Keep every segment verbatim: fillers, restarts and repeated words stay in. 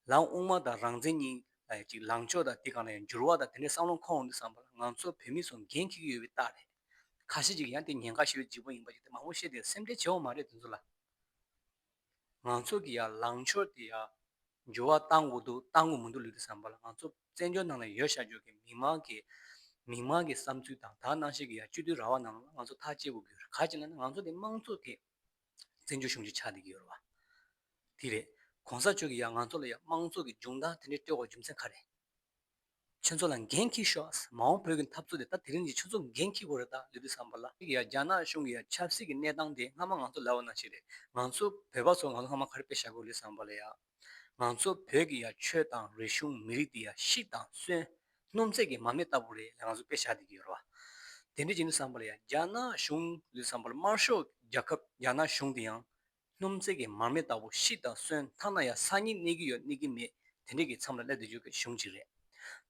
ལམ་དབུ་མ་དང་རང་བཙན་གཉིས་ལ་ཅིག་ལངས་ཕྱོགས་དང་དེ་གང་ལ་ཡང་འགྱུར་བ་དང་དེ་འདྲའི་བསམ་བློ་འཁོར་འོང་དུས་ཙམ་པ་ལ་ང་ཚོ་བོད་མི་ཚོ་འགན་འཁྱེར་གྱི་ཡོད་པའི་རྟགས་རེད། ཁ་ཤས་ཅིག་ཡང་དེ་ཉེན་ཁ་ཞེ་པོ་འཇིགས་པོ་ཡིན་པ་ཅིག་དེ་མང་པོ་བཤད་དེ་སེམས་ཁྲལ་བྱེད་དགོས་མ་རེད་དེ་ཚོ་ལ། ང་ཚོ་གི་ཡ་ལངས་ཕྱོགས་དེ་ཡ་འགྱུར་བ་བཏང་དགོས་འདུག་བཏང་དགོས་མི་འདུག་ལབ་དུས་ཙམ་པ་ལ་ང་ཚོ་བཙན་བྱོལ་ནང་ལ་ཡོད་བཞག་རྒྱུ་གི་མི་མང་གི་མི་མང་གི་བསམ་ཚུལ་དང་ད་ག་ནང་བཞིན་གི་ཡ་སྤྱི་འཐུས་ར་བ་ནང་ལ་ང་ཚོ་ཐག་བཅད་དགོས་ཀྱི་ཡོད་རེད། ག་ཅི་ལབ་ན་ང་ཚོ་དེ་དམངས་གཙོ་གི་བཙན་བྱོལ་གཞུང་ཅིག་ཆགས་བསྡད་ཀྱི་ཡོད་རེད་བ། དེ་རེད། གོང་ས་མཆོག་གིས་ཡང་ང་ཚོ་ལ་ཡང་དམངས་གཙོ་གི་འབྱུང་ལྡང་དེ་འདྲའི་སྤྲད་དགོས་རྒྱུ་མཚན་ག་རེ། ཁྱོད་ཚོ་ལ་འགན་འཁྱེར་ཤོག་མ་འོངས་བོད་ཀྱི་འཐབ་རྩོད་དེ་ད་དེ་རིང་གི་ཁྱོད་ཚོ་འགན་འཁྱེར་དགོས་རེད་ད་ལབ་དུས་ཙམ་པ་ལ་ཡང་རྒྱ་ནག་གཞུང་གི་ཡང་ཆབ་སྲིད་ཀྱི་གནས་སྟངས་དེ་སྔ་མ་ང་ཚོ་ལབ་པ་ནང་བཞིན་རེད། ང་ཚོ་བོད་པ་ཚོ་ང་ཚོ་སྔ་མ་ག་རེ་དཔེ་བཞག་དགོས་ལབ་དུས་ཙམ་པ་ལ་ཡང་ང་ཚོ་བོད་ཀྱི་ཡང་ཆོས་དང་རིག་གཞུང་མི་རིགས་དེ་ཡང་ཤིག་དང་གསོན་སྣུམ་ཚད་ཀྱི་མར་མེ་ལྟ་བུ་རེད་ལ་ང་ཚོ་དཔེ་བཞག་བསྡད་ཀྱི་ཡོད་རེད་བ། དེ་འདྲ་བྱེད་དུས་ཙམ་པ་ལ་ཡང་རྒྱ་ནག་གཞུང་ལབ་དུས་ཙམ་པ་ལ་དམར་ཤོག་རྒྱལ་ཁབ་རྒྱ་ནག་གཞུང་དེ་ཡང་སྣུམ་ཚད་ཀྱི་མར་མེ་ལྟ་བུ་ཤིག་དང་གསོན་ཐ་ན་ཡང་སང་ཉིན་གནས་ཀྱི་ཡོད་གནས་ཀྱི་མེད་དེ་འདྲས་ཀྱི་མཚམས་ལ་སླེབས་བསྡད་རྒྱུ་གི་གཞུང་ཅིག་རེད།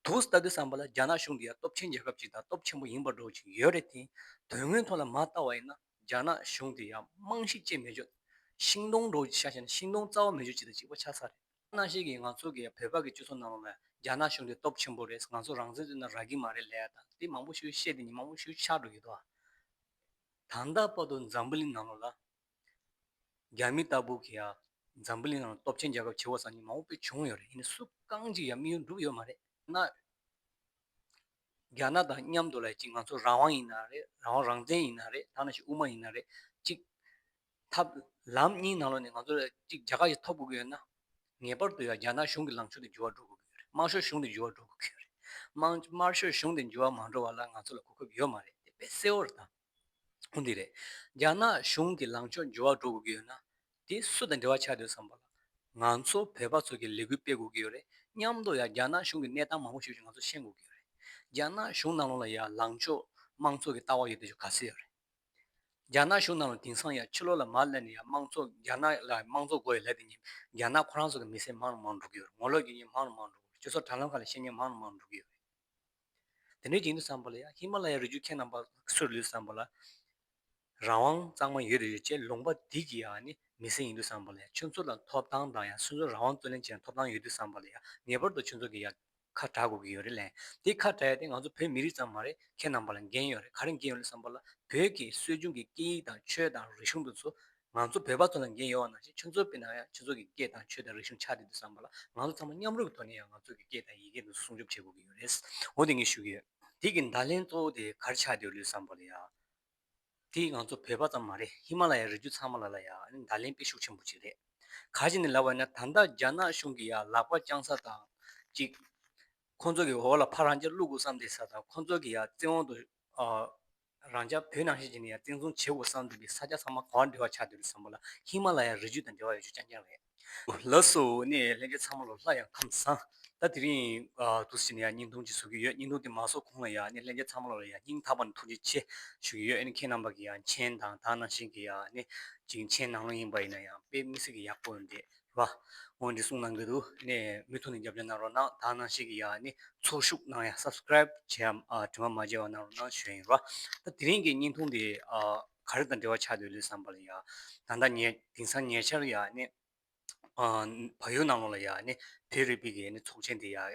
དུས་ལྟ་དུས་ཙམ་པ་ལ་རྒྱ་ནག་གཞུང་དེ་ཡང་སྟོབས་ཆེན་རྒྱལ་ཁབ་ཅིག་དང་སྟོབས་ཆེན་པོ་ཡིན་པ་འདྲ་བོ་ཅིག་ཡོད་རེད་དེ། དོན་དངོས་ཐོག་ལ་མ་ལྟ་བ་ཡིན་ན་རྒྱ་ནག་གཞུང་དེ་ཡང་རྨང་གཞི་ཅིག་མེད་ཆོག་ཤིང་སྡོང་འདྲ་བོ་ཅིག་ཆ་བཞག་ན་ཤིང་སྡོང་རྩ་བ་མེད་ཆོག་ཅིག་དང་གཅིག་པ་ཆགས་ཚར་རེད། ནང་བཞིན་གྱི་ང་ཚོ་གི་བོད་པ་གི་སྤྱི་ཚོགས་ནང་ལོགས་ལ་རྒྱ་ནག་གཞུང་དེ་སྟོབས་ཆེན་པོ་རེད། ང་ཚོ་རང་བཙན་རྩོད་ན་རག་གི་མ་རེད་ལབ་ཡ་དང་དེ་མང་པོ་ཞིག་བཤད་དེ་ཉིན་མང་པོ་ཞིག་ཆགས་འགྲོ་གི་འདུག་ད་ལྟ་བར་དུ་འཛམ་བུ་གླིང་ནང་ལོགས་ལ་རྒྱ་མི་ལྟ་བུ་གི་ཡ་འཛམ་བུ་གླིང་ནང་ལ་སྟོབས་ཆེན་རྒྱལ་ཁབ་བྱེད་དགོས་བསམ་མཁན་མང་པོ་དཔེ་བྱུང་ཡོད་རེད། ཡིན་ནའི་སུ་གང་ཅིག་ཡ་དམིགས་ཡུལ་འགྲུབ་ཡོད་མ་རེད་ན། རྒྱ་ནག་དང་མཉམ་དུ་ལ་ཅིག་ང་ཚོ་རང་དབང་ཡིན་ན་རེད། རང་དབང་རང་བཙན་ཡིན་ན་རེད། ད་ནང་བཞིན་དབུ་མ་ཡིན་ན་རེད། ཅིག་ཐབས་ལམ་གཉིས་ནང་ལོགས་ནས་ང་ཚོ་ལ་ཅིག་རྒྱལ་ཁ་ཞིག་ཐོབ་དགོས་ཀྱི་ཡོད་ན། ངེས་པར་དུ་ཡང་རྒྱ་ནག་གཞུང་གི་ལངས་ཕྱོགས་དེ་འགྱུར་བ་འགྲོ་དགོས་ཀྱི་ཡོད་རེད། དམར་ཤོག་གཞུང་དེ་འགྱུར་བ་འགྲོ་དགོས་ཀྱི་ཡོད་རེད། དམར་དམར་ཤོག་གཞུང་དེ་འགྱུར་བ་མ་འགྲོ་བ་ལ་ང་ཚོ་ལ་གོ་སྐབས་ཡོད་མ་རེད། དེ་དཔེ་གསལ་བོ་རེད་ད། འོ་འདི་རེད། རྒྱ་ནག་གཞུང་གི་ལངས་ཕྱོགས་འགྱུར་བ་འགྲོ་དགོས་ཀྱི་ཡོད་ན། དེ་སུ་དང་འབྲེལ་བ་ཆགས་འདུག་བསམ་པ་ལ། ང་ཚོ་བོད་པ་ཚོ་གི་ལས་འགུལ་སྤེལ་དགོས་ཀྱི་ཡོད་རེད། མཉམ་དུ་ཡང་རྒྱ་ནག་གཞུང་གི་གནས་སྟངས་མང་པོ་ཞིག་ང་ཚོ་ཤེས་དགོས་ཀྱི་ཡོད་རེད། རྒྱ་ནག་གཞུང་ནང་ལོགས་ལ་ཡང་ལངས་ཕྱོགས་དམངས་གཙོ་གི་ལྟ་བ་ཡོད་དེ་ཚོ་ག་ཚོད་ཡོད་རེད། རྒྱ་ནག་གཞུང་ནང་ལ་དེང་སང་ཡང་ཕྱི་ལོགས་ལ་མར་སླེབས་ནས་ཡང་དམངས་གཙོ་རྒྱ་ནག་ལ་དམངས་གཙོ་དགོས་ཡོད་ལབ་དེ་ཉིན་རྒྱ་ནག་ཁོ་རང་ཚོ་གི་མི་སེར་མང་རུ་མང་རུ་འགྲོ་གི་ཡོད་རེད། ངོ་ལོག་རྒྱུ་མཁན་མང་རུ་མང་རུ་འགྲོ་གི་ཡོད་རེད། སྤྱི་ཚོགས་དྲ་ལམ་ཁག་ལ་བཤད་མཁན་མང་རུ་མང་རུ་འགྲོ་གི་ཡོད་རེད། དེ་འདྲའི་ཡིན་དུས་ཙམ་པ་ལ་ཡང་ཧི་མ་ལ་ཡའི་རི་རྒྱུད་ཁྱེད་རྣམ་པ་ཚོར་ལུས་ཙམ་པ་ལ། རང་དབང་གཙང་མ་ཡོད་རེད་ཡོད་ཅེས་ལུང་པ་འདི་གི་ཡང་ནི་མི་སེར་ཡིན་དུས་ཙམ་པ་ལ་ཡང་ཁྱོད་ཚོ་ལ་ཐོབ་ཐང་དང་ཡང་སོ་སོའི་རང་དབང་རྩོད་ལེན་བྱེད་ཡང་ཐོབ་ཐང་ཡོད་དུས་ཙམ་པ་ལ་ཡང་ངེས་པར་དུ་ཁྱོད་ཚོ་གི་ཡང་ཁ་གྲག་དགོས་ཀྱི་ཡོད་རེད་ལན། དེ་ཁ་གྲག་ཡ་དེ་ང་ཚོ་བོད་མི་རིགས་ཙམ་མ་རེད། ཁྱེད་རྣམ་པ་ལ་འགན་ཡོད་རེད། ག་རེ་འགན་ཡོད་རེད་བསམ་པ་ལ་བོད་ཀྱི་སྲོལ་རྒྱུན་གྱི་སྐད་ཡིག་དང་ཆོས་དང་རིག་གཞུང་དེ་ཚོ་ང་ཚོ་བོད་པ་ཚོ་ལ་འགན་ཡོད་པ་ནང་བཞིན་ཁྱོད་ཚོ་དཔེར་ན་ཡང་ཁྱོད་ཚོ་གི་སྐད་དང་ཆོས་དང་རིག་གཞུང་ཆགས་བསྡད་དུས་ཙམ་པ་ལ་ང་ཚོ་ཚང་མ་མཉམ་རུབ་ཀྱི་ཐོག་ནས་ཡང་ང་ཚོ་གི་སྐད་དང་ཡི་གེ་དེ་ཚོ་སྲུང་སྐྱོབ་བྱེད་དགོས་ཀྱི་ཡོད་རེད། འོ་དེ་ངས་ཞུ་གི་ཡོད། དེ་གི་བརྡ་ལན་གཙོ་བོ་དེ་ག་རེ་ཆགས་བསྡད་ཡོད་ལུས་བསམ་པ་ལ་ཡ། དེ་ང་ཚོ་བོད་པ་ཙམ་མ་རེད། ཧི་མ་ལ་ཡའི་རི་རྒྱུད་ཚང་མ་ལ་ལ་ཡ་ཨ་ནི་བརྡ་ལན་དཔེ་ཤུགས་ཆེན་པོ་ཅིག་རེད། ག་རེ་བྱས་ནས་ལབ་པ་ཡིན་ན་ད་ལྟ་རྒྱ་ནག་གཞུང་གི་ཡ་ལག་པ་བརྐྱངས་ས་དང་། གཅིག་ཁོང་ཚོ་གི་འོག་ལ་ཕར་རང་རྐྱ་བླུག་དགོས་བསམ་བསྡད་ས་དང་ཁོང་ཚོ་གི་ཡ་བཙན་དབང་དུ། ཨ། རང་རྐྱ་བོད་ནང་བཞིན་བྱས་ནས་ཡ་བཙན་བཟུང་བྱེད་དགོས་བསམ་བསྡད་པའི་ས་ཆ་ཚང་མ་ག་བར་འབྲེལ་བ་ཆགས་བསྡད་རེད་བསམ་པ་ལ་ཧི་མ་ལ་ཡའི་རི་རྒྱུད་དང་འབྲེལ་བ་ཡོད་རྒྱུ་རྐྱང་རྐྱང་རེད། ལགས་སོ་ནས་ལྷན་རྒྱས་ཚང་མ་ལ་སླར་ཡང་ཁམས་བཟང་། ད་དེ་རིང་ཨ་འདུག་སེ་བྱས་ནས་ཡ་བརྙན་ཐུང་ཅིག་བཟོ་གི་ཡོད། བརྙན་ཐུང་དེ་མ་བཟོ་གོང་ལ་ཡ་ནི་ལྷན་རྒྱས་ཚང་མ་ལ་ཡ་སྙིང་ཐག་པ་ནས་ཐུགས་རྗེ་ཆེ་ཞུ་གི་ཡོད། ཨ་ནི་ཁྱེད་རྣམ་པ་གི་ཡ་མཆན་དང་ད་ནང་བཞིན་གི་ཡ་ནི་ཅིག་མཆན་ནང་ལོགས་ཡིན་པ་ཡིན་ན་ཡང་དཔེ་མི་སྲིད་གི་ཡག་པོ་ཡོད་རེད་བ། འོ་འདི་གསུང་གནང་གི་འདུག་ནས་མུ་མཐུད་ནས་རྒྱབ་སྐྱོར་གནང་རོགས་གནང་། ད་ནང་བཞིན་གི་ཡ་ནི་ཚོགས་ཞུགས་གནང་ཡ་སབ་སི་ཀ་རེབ་བྱེད་ཡ་ཨ་དྲི་མ་མ་བརྗེད་པ་གནང་རོགས་གནང་ཞུ་ཡ་ཡིན་ར། ད་དེ་རིང་གི་བརྙན་ཐུང་འདི་ཨ་ག་རེ་དང་འབྲེལ་བ་ཆགས་འདུག་ལབ་བསམ་པ་ལ་ཡ། ད་ལྟ་ཉེ་དེང་སང་ཉེ་ཆར་ཡ་ནི་ཨ་བལ་ཡུལ་ནང་ལོགས་ལ་ཡ་ནི་བོད་རིག་པའི་གི་ནི་ཚོགས་ཆེན་དེ་ཡ་ཨ།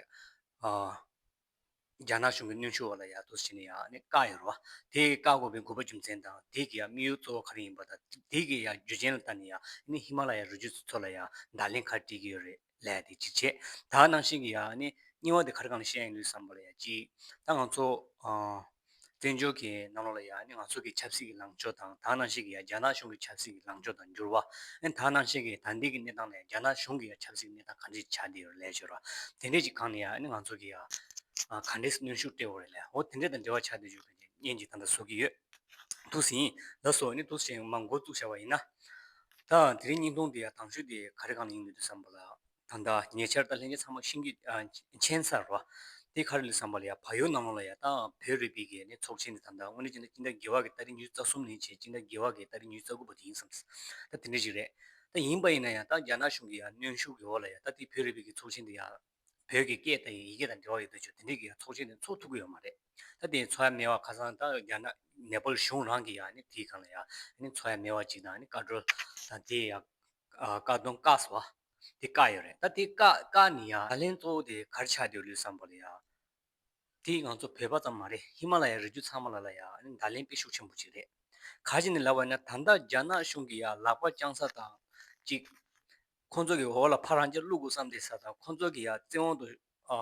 རྒྱ་ནག་གཞུང་གི་གནོན་ཤུགས་འོག་ལ་ཡ་འདུག་སེ་བྱས་ནས་ཡ་ནི་བཀག་ཡོད་རེད་བ། དེ་བཀག་དགོས་པའི་དགོས་པ་རྒྱུ་མཚན་དང་དེ་གི་ཡ་དམིགས་ཡུལ་གཙོ་བོ་ག་རེ་ཡིན་པ་དང་དེ་གི་ཡ་རྒྱུ་རྐྱེན་ལ་བལྟས་ནས་ཡ་ནི་ཧི་མ་ལ་ཡའི་རི་རྒྱུད་ཚོ་ལ་ཡ་བརྡ་ལན་ག་རེ་སྤྲད་ཀྱི་ཡོད་རེད་ལབ་ཡ་དེ་གཅིག་བྱས། ད་ནང་བཞིན་གྱི་ཡ་ནི་གཉིས་པ་དེ་ག་རེ་སྒང་ལ་བཤད་ཡ་ཡིན་ལུས་བསམ་པ་ལ་ཡ་གཅིག་ད་ང་ཚོ་ཨ་བཙན་བྱོལ་གྱི་ནང་ལོགས་ལ་ཡ་ནི་ང་ཚོ་གི་ཆབ་སྲིད་ཀྱི་ལངས་ཕྱོགས་དང་ད་ནང་བཞིན་གྱི་ཡ་རྒྱ་ནག་གཞུང་གི་ཆབ་སྲིད་ཀྱི་ལངས་ཕྱོགས་དང་འགྱུར་བ། ཨ་ནི་ད་ནང་བཞིན་གྱི་ད་ལྟའི་གི་གནས་སྟངས་ལ་ཡ་རྒྱ་ནག་གཞུང་གི་ཡ་ཆབ་སྲིད་ཀྱི་གནས་སྟངས་ག་འདྲ་ཆགས་བསྡད་ཡོད་རེད་ལབ་ཤོད་ར། དེ་འདྲས་ཅིག་སྒང་ལ་ཡ་ཨ་ནི་ང་ཚོ་གི་ཡ། ཨ་ག་འདྲས་གནོན་ཤུགས་སྤྲད་ཡོད་རེད་ལབ། འོ་དེ་འདྲས་དང་འབྲེལ་བ་ཆགས་བསྡད་ཡོད་པའི་བརྙན་ཅིག་ད་ལྟ་བཟོ་གི་ཡོད། འདུག་སེ་ཡིན། ད་བཟོ་ནི་འདུག་སེ་མར་འགོ་བཙུགས་བྱ་བ་ཡིན་ན། ད་དེ་རིང་བརྙན་ཐུང་འདི་ཡང་དང་ཤོས་དེ་ག་རེ་སྒང་ལ་ཡིན་འདུག་བསམ་པ་ལ། ད་ལྟ་ཉེ་ཆར་ད་ལྷན་རྒྱས་ཚང་མ་ཤེས་ཀྱི་ཨ་མཁྱེན་གསལ་རེད་བ། དེ་ག་རེ་ལབ་བསམ་པ་ལ་ཡ་བལ་ཡུལ་ནང་ལོགས་ལ་ཡ་ད་བོད་རིག་པའི་གི་ནི་ཚོགས་ཆེན་དེ་ད་ལྟ་དངོས་གནས་བྱས་ན་སྤྱི་ཟླ་བརྒྱད་པ་གི་ཏ་རིག་ཉི་ཤུ་རྩ་གསུམ་ནས་བྱས་སྤྱི་ཟླ་བརྒྱད་པ་གི་ཏ་རིག་ཉི་ཤུ་རྩ་དགུ་བར་དུ་ཡིན་བསམ། ད་དེ་འདྲ་ཞིག་རེད། ད་ཡིན་པ་ཡིན་ན་ཡང་ད་རྒྱ་ནག་གཞུང་གི་ཡ་གནོན་ཤུགས་ཀྱི་འོག་ལ་ཡ་ད་དེ་བོད་རིག་པའི་གི་ཚོགས་ཆེན་དེ་ཡ། བོད་ཀྱི་སྐད་དང་ཡི་གེ་དང་འབྲེལ་བ་ཡོད་དུས་ཚོད་དེ་འདྲའི་གི་ཚོགས་ཆེན་དེ་ཚོགས་ཐུབ་ཀྱི་ཡོད་མ་རེད། ད་དེ་ཚོགས་ཡ་མེད་པ་ཁ་སང་ད་རྒྱ་ནག་ནེ་པཱལ་གཞུང་རང་གི་ཡ་ནི་དེའི་སྒང་ལ་ཡ་ནི་ཚོགས་ཡ་མེད་པ་ཅིག་དང་ནི་བཀའ་འཁྲོལ་དང་དེ་ཡ་བཀག་སྡོམ་བཀག་སོང་ དེ་བཀག་ཡོད་རེད། ད་དེ་བཀག་བཀག་ནི་ཡ། བརྡ་ལན་གཙོ་བོ་དེ་ག་རེ་ཆགས་བསྡད་ཡོད་ལབ་བསམ་པ་ལ་ཡ། དེ་ང་ཚོ་བོད་པ་ཙམ་མ་རེད། ཧི་མ་ལ་ཡའི་རི་རྒྱུད་ཚང་མ་ལ་ལ་ཡ་ཨ་ནི་བརྡ་ལན་དཔེ་ཤུགས་ཆེན་པོ་ཅིག་རེད། ག་རེ་བྱས་ནས་ལབ་པ་ཡིན་ན། ད་ལྟ་རྒྱ་ནག་གཞུང་གིས་ཡ་ལག་པ་བརྐྱངས་ས་དང་གཅིག་ཁོང་ཚོ་གི་འོག་ལ་ཕར་རང་རྐྱ་བླུག་དགོས་བསམ་བསྡད་ས་དང་། ཁོང་ཚོ་གི་ཡ་བཙན་དབང་དུ་ཨ་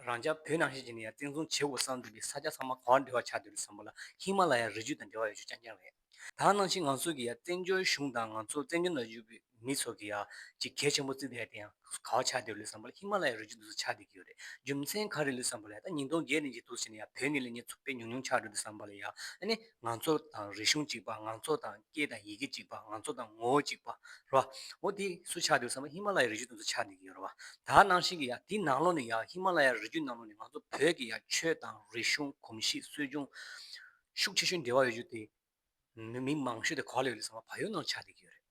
རང་རྐྱ་བོད་ནང་བཞིན་བྱས་ནས་ཡ་བཙན་བཟུང་བྱེད་དགོས་བསམ་བསྡད་པའི་ས་ཆ་ཚང་མ་ག་བ་འབྲེལ་བ་ཆགས་བསྡད་ཡོད་བསམ་པ་ལ། ཧི་མ་ལ་ཡའི་རི་རྒྱུད་དང་འབྲེལ་བ་ཡོད་རྒྱུ་རྐྱང་རྐྱང་རེད། ད་ནང་བཞིན་ང་ཚོ་གི་ཡ་བཙན་བྱོལ་གཞུང་དང་ང་ཚོ་བཙན་བྱོལ་ནང་བཞུགས་པའི་མི་ཚོ་གི་ཡ་ཅིག་གལ་ཆེན་པོ་བརྩི་བསྡད་ཡ་དེ་ཡང་ག་བ་ཆགས་བསྡད་ཡོད་ལབ་བསམ་པ་ལ། ཧི་མ་ལ་ཡའི་རི་རྒྱུད་དེ་ཚོ་ཆགས་བསྡད་ཀྱི་ཡོད་རེད། རྒྱུ་མཚན་ག་རེ་ལབ་བསམ་པ་ལ་ཡ། ད་ཉིས་སྟོང་བརྒྱད་ནས་ཅིག་འདུག་བྱས་ནས་ཡ་བོད་ནས་ལས་ཉེས་ཚོ་དཔེ་ཉུང་ཉུང་ཆགས་འགྲོ་འདུག་བསམ་པ་ལ་ཡ། ཨ་ནི་ང་ཚོ་དང་རིག་གཞུང་གཅིག་པ། ང་ཚོ་དང་སྐད་དང་ཡི་གེ་གཅིག་པ། ང་ཚོ་དང་ངོ་བོ་གཅིག་པ་རེད་བ། འོ་དེ་སུ་ཆགས་འདུག་བསམ་པ། ཧི་མ་ལ་ཡའི་རི་རྒྱུད་དེ་ཚོ་ཆགས་བསྡད་ཀྱི་ཡོད་རེད་བ། ད་ནང་བཞིན་གྱི་ཡ་དེའི་ནང་ལོགས་ནས་ཡ་ཧི་མ་ལ་ཡའི་རི་རྒྱུད་ནང་ལོགས་ནས་ང་ཚོ་བོད་ཀྱི་ཡ་ཆོས་དང་རིག་གཞུང་། གོམས་གཤིས། སྲོལ་རྒྱུན་ཤུགས་ཆེ་ཤོས་འབྲེལ་བ་ཡོད་རྒྱུ་དེ། མི་མི་མང་ཤོས་དེ་ག་བ་ལ་ཡོད་ལབ་བསམ་པ། བལ་ཡུལ་ནང་ཆགས་བསྡད་ཀྱི་ཡོད་རེད།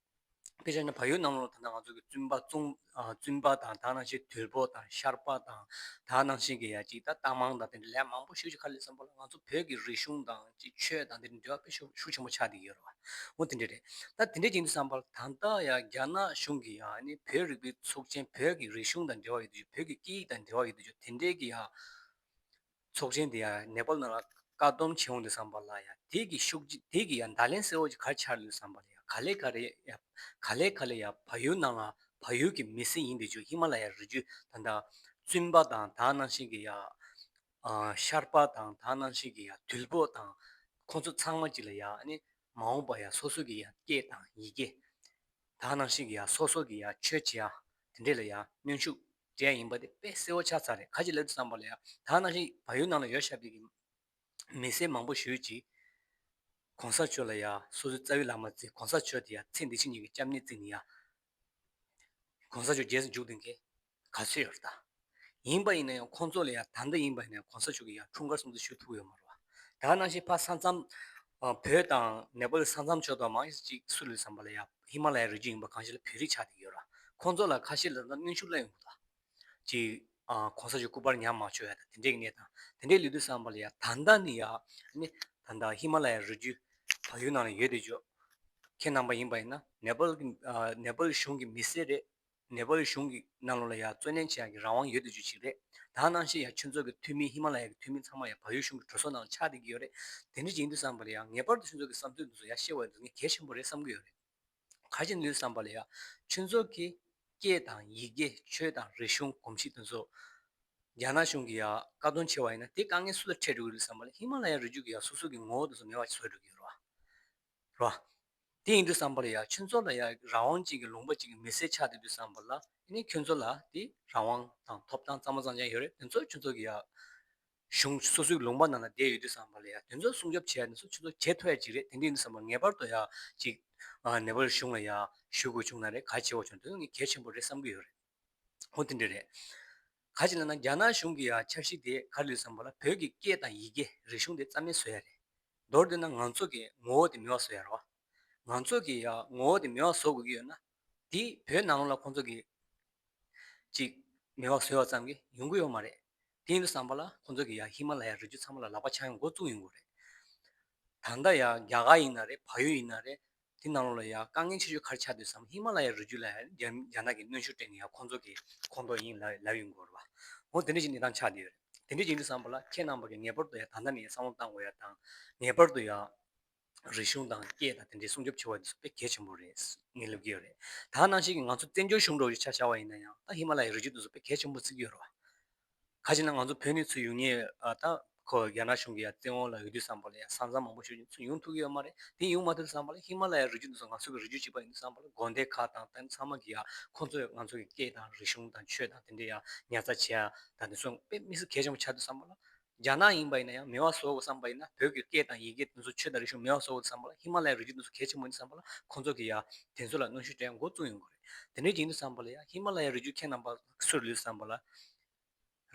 དཔེ་བཞག་ན་བལ་ཡུལ་ནང་ལོགས་ལ་ད་ལྟ་ང་ཚོ་གི་བཙུན་པ་བཙུན་ཨ་བཙུན་པ་དང་། ད་ནང་བཞིན་དུལ་པོ་དང་ཤར་པ་དང་། ད་ནང་བཞིན་གྱི་ཡ་ཅིག་ད་རྟ་མང་དང་དེ་འདྲ་ལས་མང་པོ་ཞེ་པོ་ཅིག་ག་རེ་ལབ་བསམ་པ་ལ། ང་ཚོ་བོད་ཀྱི་རིག་གཞུང་དང་ཅིག་ཆོས་དང་དེ་འདྲ་འབྲེལ་བ་དཔེ་ཤུགས་ཤུགས་ཆེན་པོ་ཆགས་བསྡད་ཀྱི་ཡོད་རེད་བ། འོ་དེ་འདྲ་རེད། ད་དེ་འདྲ་ཅིག་ཡིན་དུས་བསམ་པ་ལ། ད་ལྟ་ཡ་རྒྱ་ནག་གཞུང་གི་ཡ་ཨ་ནི་བོད་རིག་པའི་ཚོགས་ཆེན། བོད་ཀྱི་རིག་གཞུང་དང་འབྲེལ་བ་ཡོད་དུས། བོད་ཀྱི་སྐད་ཡིག་དང་འབྲེལ་བ་ཡོད་དུས་དེ་འདྲའི་གི་ཡ་ཚོགས་ཆེན་དེ་ཡང་ནེ་པཱལ་ནང་ལ་བཀག་སྡོམ་བྱེད་འོང་དུས་ཙམ་པ་ལ་ཡང་། དེ་གི་ཤུགས་ཀྱིས་དེ་གི་ཡང་བརྡ་ལན་གསལ་བོ་ཅིག་ག་རེ་ཆགས་ལབ་ཙམ་པ་ལ་ཡང་། ག་ལེ་ག་ལེ་ཡ་ག་ལེ་ག་ལེ་ཡ་བལ་ཡུལ་ནང་ལ་བལ་ཡུལ་གྱི་མི་སེར་ཡིན་དེ་ཚོ། ཧི་མ་ལ་ཡའི་རི་རྒྱུད་ད་ལྟ་བཙུན་པ་དང་། ད་ནང་བཞིན་གྱི་ཡ་ཨ་ཤར་པ་དང་། ད་ནང་བཞིན་གྱི་ཡ་དུལ་པོ་དང་། ཁོང་ཚོ་ཚང་མ་ཅིག་ལ་ཡ་ཨ་ནི་མ་འོངས་པ་ཡ་སོ་སོ་གི་ཡ་སྐད་དང་ཡི་གེ། ད་ནང་བཞིན་གྱི་ཡ་སོ་སོ་གི་ཡ་ཆོས་བྱེད་ཡ་དེ་འདྲས་ལ་ཡ་གནོན་ཤུགས་སྤྲད་ཡ་ཡིན་པ་དེ་དཔེ་གསལ་བོ་ཆགས་ཚར་རེད། ག་ཅི་ལབ་དུས་ཙམ་པ་ལ་ཡ། ད་ནང་བཞིན་བལ་ཡུལ་ནང་ལ་ཡོད་བཞག་པའི་གི་མི་སེར་མང་པོ་ཞེ་པོ་ཅིག་གོང་ས་མཆོག་ལ་ཡ་སོ་སོའི་རྩ་བའི་བླ་མ་བརྩི། གོང་ས་མཆོག་དེ་ཡ་ཚེ་འདི་ཕྱི་གཉིས་ཀྱི་སྐྱབས་གནས་བརྩི་ནས་ཡ་གོང་ས་མཆོག་རྗེས་སུ་འཇུག་དེ་གས་ག་ཚོད་ཡོད་རེད་ད། ཡིན་པ་ཡིན་ན་ཡང་ཁོང་ཚོ་ལ་ཡ་ད་ལྟ་ཡིན་པ་ཡིན་ན་ཡང་གོང་ས་མཆོག་གི་ཡ་འཁྲུངས་སྐར་སྲུང་བརྩི་ཞུ་ཐུབ་ཡོད་མ་རེད་བ། ད་ནང་བཞིན་ཕར་ས་མཚམས་ཨ་བོད་དང་ནེ་པཱལ་ས་མཚམས་ཕྱོགས་དང་མང་ཤོས་ཅིག་སུ་ལབ་ཙམ་པ་ལ་ཡ་ཧི་མ་ལ་ཡའི་རི་རྒྱུད་ཡིན་པ་གང་ཞིག་ལ་བོད་རིགས་ཆགས་བསྡད་ཡོད་ར། ཁོང་ཚོ་ལ་ཁ་ཤས་ལ་ད་གནོན་ཤུགས་སླེབས་ཡོང་གི་འདུག་ཅིག་ཨ་གོང་ས་མཆོག་སྐུ་པར་ཉར་མ་ཆོག་ཡ་དང་དེ་འདྲས་ཀྱི་གནས་སྟངས་དེ་འདྲས་ལབ་དུས་ཙམ་པ་ལ་ཡ། ད་ལྟ་ནི་ཡ་ནི་ད་ལྟ་ཧི་མ་ལ་ཡའི་རི་རྒྱུད་བལ་ཡུལ་ནང་ལ་ཡོད་དེ་ཚོ་ཁྱེད་རྣམ་པ་ཡིན་པ་ཡིན་ན་ནེ་པཱལ་གྱི་ཨ་ནེ་པཱལ་གཞུང་གི་མི་སེར་རེད། ནེ་པཱལ་གཞུང་གི་ནང་ལོགས་ལ་ཡ་བརྩོན་ལེན་བྱེད་ཡག་གི་རང་དབང་ཡོད་དེ་ཚོ་ཅིག་རེད། ད་ནང་བཞིན་ཡ་ཁྱོད་ཚོ་གི་འཐུས་མི་ཧི་མ་ལ་ཡ་གི་འཐུས་མི་ཚང་མ་ཡ་བལ་ཡུལ་གཞུང་གི་གྲོས་ཚོགས་ནང་ལ་ཆགས་བསྡད་ཀྱི་ཡོད་རེད། དེ་འདྲ་ཅིག་ཡིན་དུས་ཙམ་པ་ལ་ཡ་ངེས་པར་དུ་ཁྱོད་ཚོ་གི་བསམ་ཚུལ་འདི་ཚོ་ཡ་བཤད་དགོས་ཡ་འདི་ངས་གལ་ཆེན་པོ་རེད་བསམ་གྱི་ཡོད་རེད། ག་རེ་བྱས་ནས་ལབ་དུས་ཙམ་པ་ལ་ཡ་ཁྱོད་ཚོ་གི་སྐད་དང་ཡི་གེ། ཆོས་དང་རིག་གཞུང་། གོམས་གཤིས་དེ་ཚོ་རྒྱ་ནག་གཞུང་གིས་ཡ་བཀག་སྡོམ་བྱས་པ་ཡིན་ན་དེ་དཀའ་ངལ་སུ་ལ་འཕྲད་འགྲོ་གི་རེད་ལབ་དུས་ཙམ་པ་ལ། ཧི་མ་ལ་ཡའི་རི་རྒྱུད་ཀྱི་ཡ་སོ་སོ་གི་ངོ་བོ་དེ་ཚོ་མེད་པ་བཟོ་འགྲོ་གི་ཡོད་རེད་བ། རེད་བ། དེ་ཡིན་དུས་ཙམ་པ་ལ་ཡ་ཁྱོད་ཚོ་ལ་ཡ་རང་དབང་ཅན་གྱི་ལུང་པ་ཅིག་གི་མི་སེར་ཆགས་བསྡད་དུས་ཙམ་པ་ལ། ཨ་ནི་ཁྱོད་ཚོ་ལ་དེ་རང་དབང་དང་ཐོབ་ཐང་གཙང་མ་གཙང་རྐྱང་ཡོད་རེད། དེ་ཚོ་ཁྱོད་ཚོ་གི་ཡ་གཞུང་སོ་སོའི་ལུང་པ་ནང་ལ་བསྡད་ཡོད་དུས་ཙམ་པ་ལ་ཡ་དེ་ཚོ་སྲུང་སྐྱོབ་བྱེད་ཡ་དེ་ཚོ་ཁྱོད་ཚོ་བྱེད་ཐུབ་ཡ་ཅིག་རེད། དེ་འདྲ་ཡིན་དུས་ཙམ་པ་ངེས་པར་དུ་ཡ་ཅིག་ཨ་ནེ་པཱལ་གཞུང་ལ་ཡ་ཞུ་དགོས་བྱུང་ན་རེད། ག་བྱེད་དགོས་བྱུང་ན་དེ་ཚོ་ངས་གལ་ཆེན་པོ་རེད་བསམ་གྱི་ཡོད་རེད། འོ་དེ་འདྲ་རེད། ག་ཅི་ལབ་ན་རྒྱ་ནག་གཞུང་གི་ཡ་འཆར་གཞི་དེ་ག་རེ་ལབ་དུས་ཙམ་པ་ལ། བོད་ཀྱི་སྐད་དང་ཡི་གེ། རིག་གཞུང་དེ་རྩ་མེད་བཟོ་ཡ་རེད། མདོར་བསྡུས་ན་ང་ཚོ་གི་ངོ་བོ་དེ་མེད་པ་བཟོ་ཡ་རེད་བ། ང་ཚོ་གི་ཡ་ངོ་བོ་དེ་མེད་པ་བཟོ་དགོས་ཀྱི་ཡོད་ན། དེ་བོད་ནང་ལོགས་ལ་ཁོང་ཚོ་གི་ཅིག་མེད་པ་བཟོས་པ་ཙམ་གྱིས་ཡོང་གི་ཡོད་མ་རེད། དེ་ཡིན་དུས་ཙམ་པ་ལ་ཁོང་ཚོ་གི་ཡ་ཧི་མ་ལ་ཡའི་རི་རྒྱུད་ཚང་མ་ལ་ལག་པ་འཆང་ཡ་འགོ་བཙུགས་ཡོང་གི་རེད། ད་ལྟ་ཡ་རྒྱ་གར་ཡིན་ན་རེད། བལ་ཡུལ་ཡིན་ན་རེད། དེ་ནང་ལོགས་ལ་ཡ་དཀའ་ངལ་ཆེ་ཤོས་ག་རེ་ཆགས་འདུག་ཟེར་ན། ཧི་མ་ལ་ཡའི་རི་རྒྱུད་ལ་ཡ་རྒྱ་རྒྱ་ནག་གིས་གནོན་ཤུགས་སྤྲད་ནས་ཡ་ཁོང་ཚོ་གི་ཁོངས་གཏོགས་ཡིན་ལབ་ལབ་ཡོང་གི་ཡོད་རེད་བ། འོ་དེ་འདྲ་ཅིག་གནས་སྟངས་ཆགས་བསྡད་ཡོད་རེད། དེ་འདྲ་ཅིག་ཡིན་དུས་ཙམ་པ་ལ་ཁྱེད་རྣམ་པ་གིས་ངེས་པར་དུ་ཡ་ད་ལྟ་ནས་ཡ་བསམ་བློ་བཏང་དགོས་ཡ་དང་། ངེས་པར་དུ་ཡ་རིག་གཞུང་དང་སྐད་དང་དེ་འདྲའི་སྲུང་སྐྱོབ་བྱེད་པ་དེ་ཚོ་དཔེ་གལ་ཆེན་པོ་རེད་ངས་ལབ་ཀྱི་ཡོད་རེད། ད་ནང་བཞིན་གྱི་ང་ཚོ་བཙན་བྱོལ་གཞུང་འདྲ་བོ་ཞིག་ཆ་བཞག་པ་ཡིན་ན་ཡང་། ད་ཧི་མ་ལ་ཡའི་རི་རྒྱུད་དེ་ཚོ་དཔེ་གལ་ཆེན་པོ་བརྩི་གི་ཡོད་རེད་བ། ག་ཅི་ན་ང་ཚོ་བོད་ནས་ཚུར་ཡོང་མཁན་ཨ་ད་ཁོ་རྒྱ་ནག་གཞུང་གི་ཡ་བཙན་དབང་ལ་ཡོད་དུས་ཙམ་པ་ལ་ཡ་ས་མཚམས་མང་པོ་ཞིག་ཚུར་ཡོང་ཐུབ་ཀྱི་ཡོད་མ་རེད། དེ་ཡོང་མ་ཐུབ་དུས་ཙམ་པ་ལ་ཧི་མ་ལ་ཡའི་རི་རྒྱུད་དེ་ཚོ་ང་ཚོ་གི་རི་རྒྱུད་གཅིག་པ་ཡིན་དུས་ཙམ་པ་ལ་དགོན་སྡེ་ཁག་དང་དེ་ཚང་མ་གི་ཡ་ཁོང་ཚོས་ང་ཚོ་གི་སྐད་དང་རིག་གཞུང་དང་ཆོས་དང་དེ་འདྲའི་ཡ་ཉར་ཚགས་བྱེད་ཡ་དང་དེ་ཚོ་དཔེ་དམིགས་བསལ་གལ་ཆེན་པོ་ཆགས་དུས་ཙམ་པ་ལ། རྒྱ་ནག་ཡིན་པ་ཡིན་ན་ཡང་མེད་པ་བཟོ་དགོས་བསམ་པ་ཡིན་ན། བོད་ཀྱི་སྐད་དང་ཡི་གེ་དེ་ཚོ་ཆོས་དང་རིག་གཞུང་མེད་པ་བཟོ་དགོས་བསམ་པ་ལ། ཧི་མ་ལ་ཡའི་རི་རྒྱུད་དེ་ཚོ་གལ་ཆེན་པོ་ཡིན་བསམ་པ་ལ་ཁོང་ཚོ་གིས་ཡ་དེ་ཚོ་ལ་གནོན་ཤུགས་སྤྲད་ཡ་འགོ་བཙུགས་ཡོང་གི་རེད། དེ་འདྲ་ཡིན་དུས་ཙམ་པ་ལ་ཡ་ཧི་མ་ལ་ཡའི་རི་རྒྱུད་ཁྱེད་རྣམ་པ་སུ་རེད་ལབ་དུས་ཙམ་པ་ལ།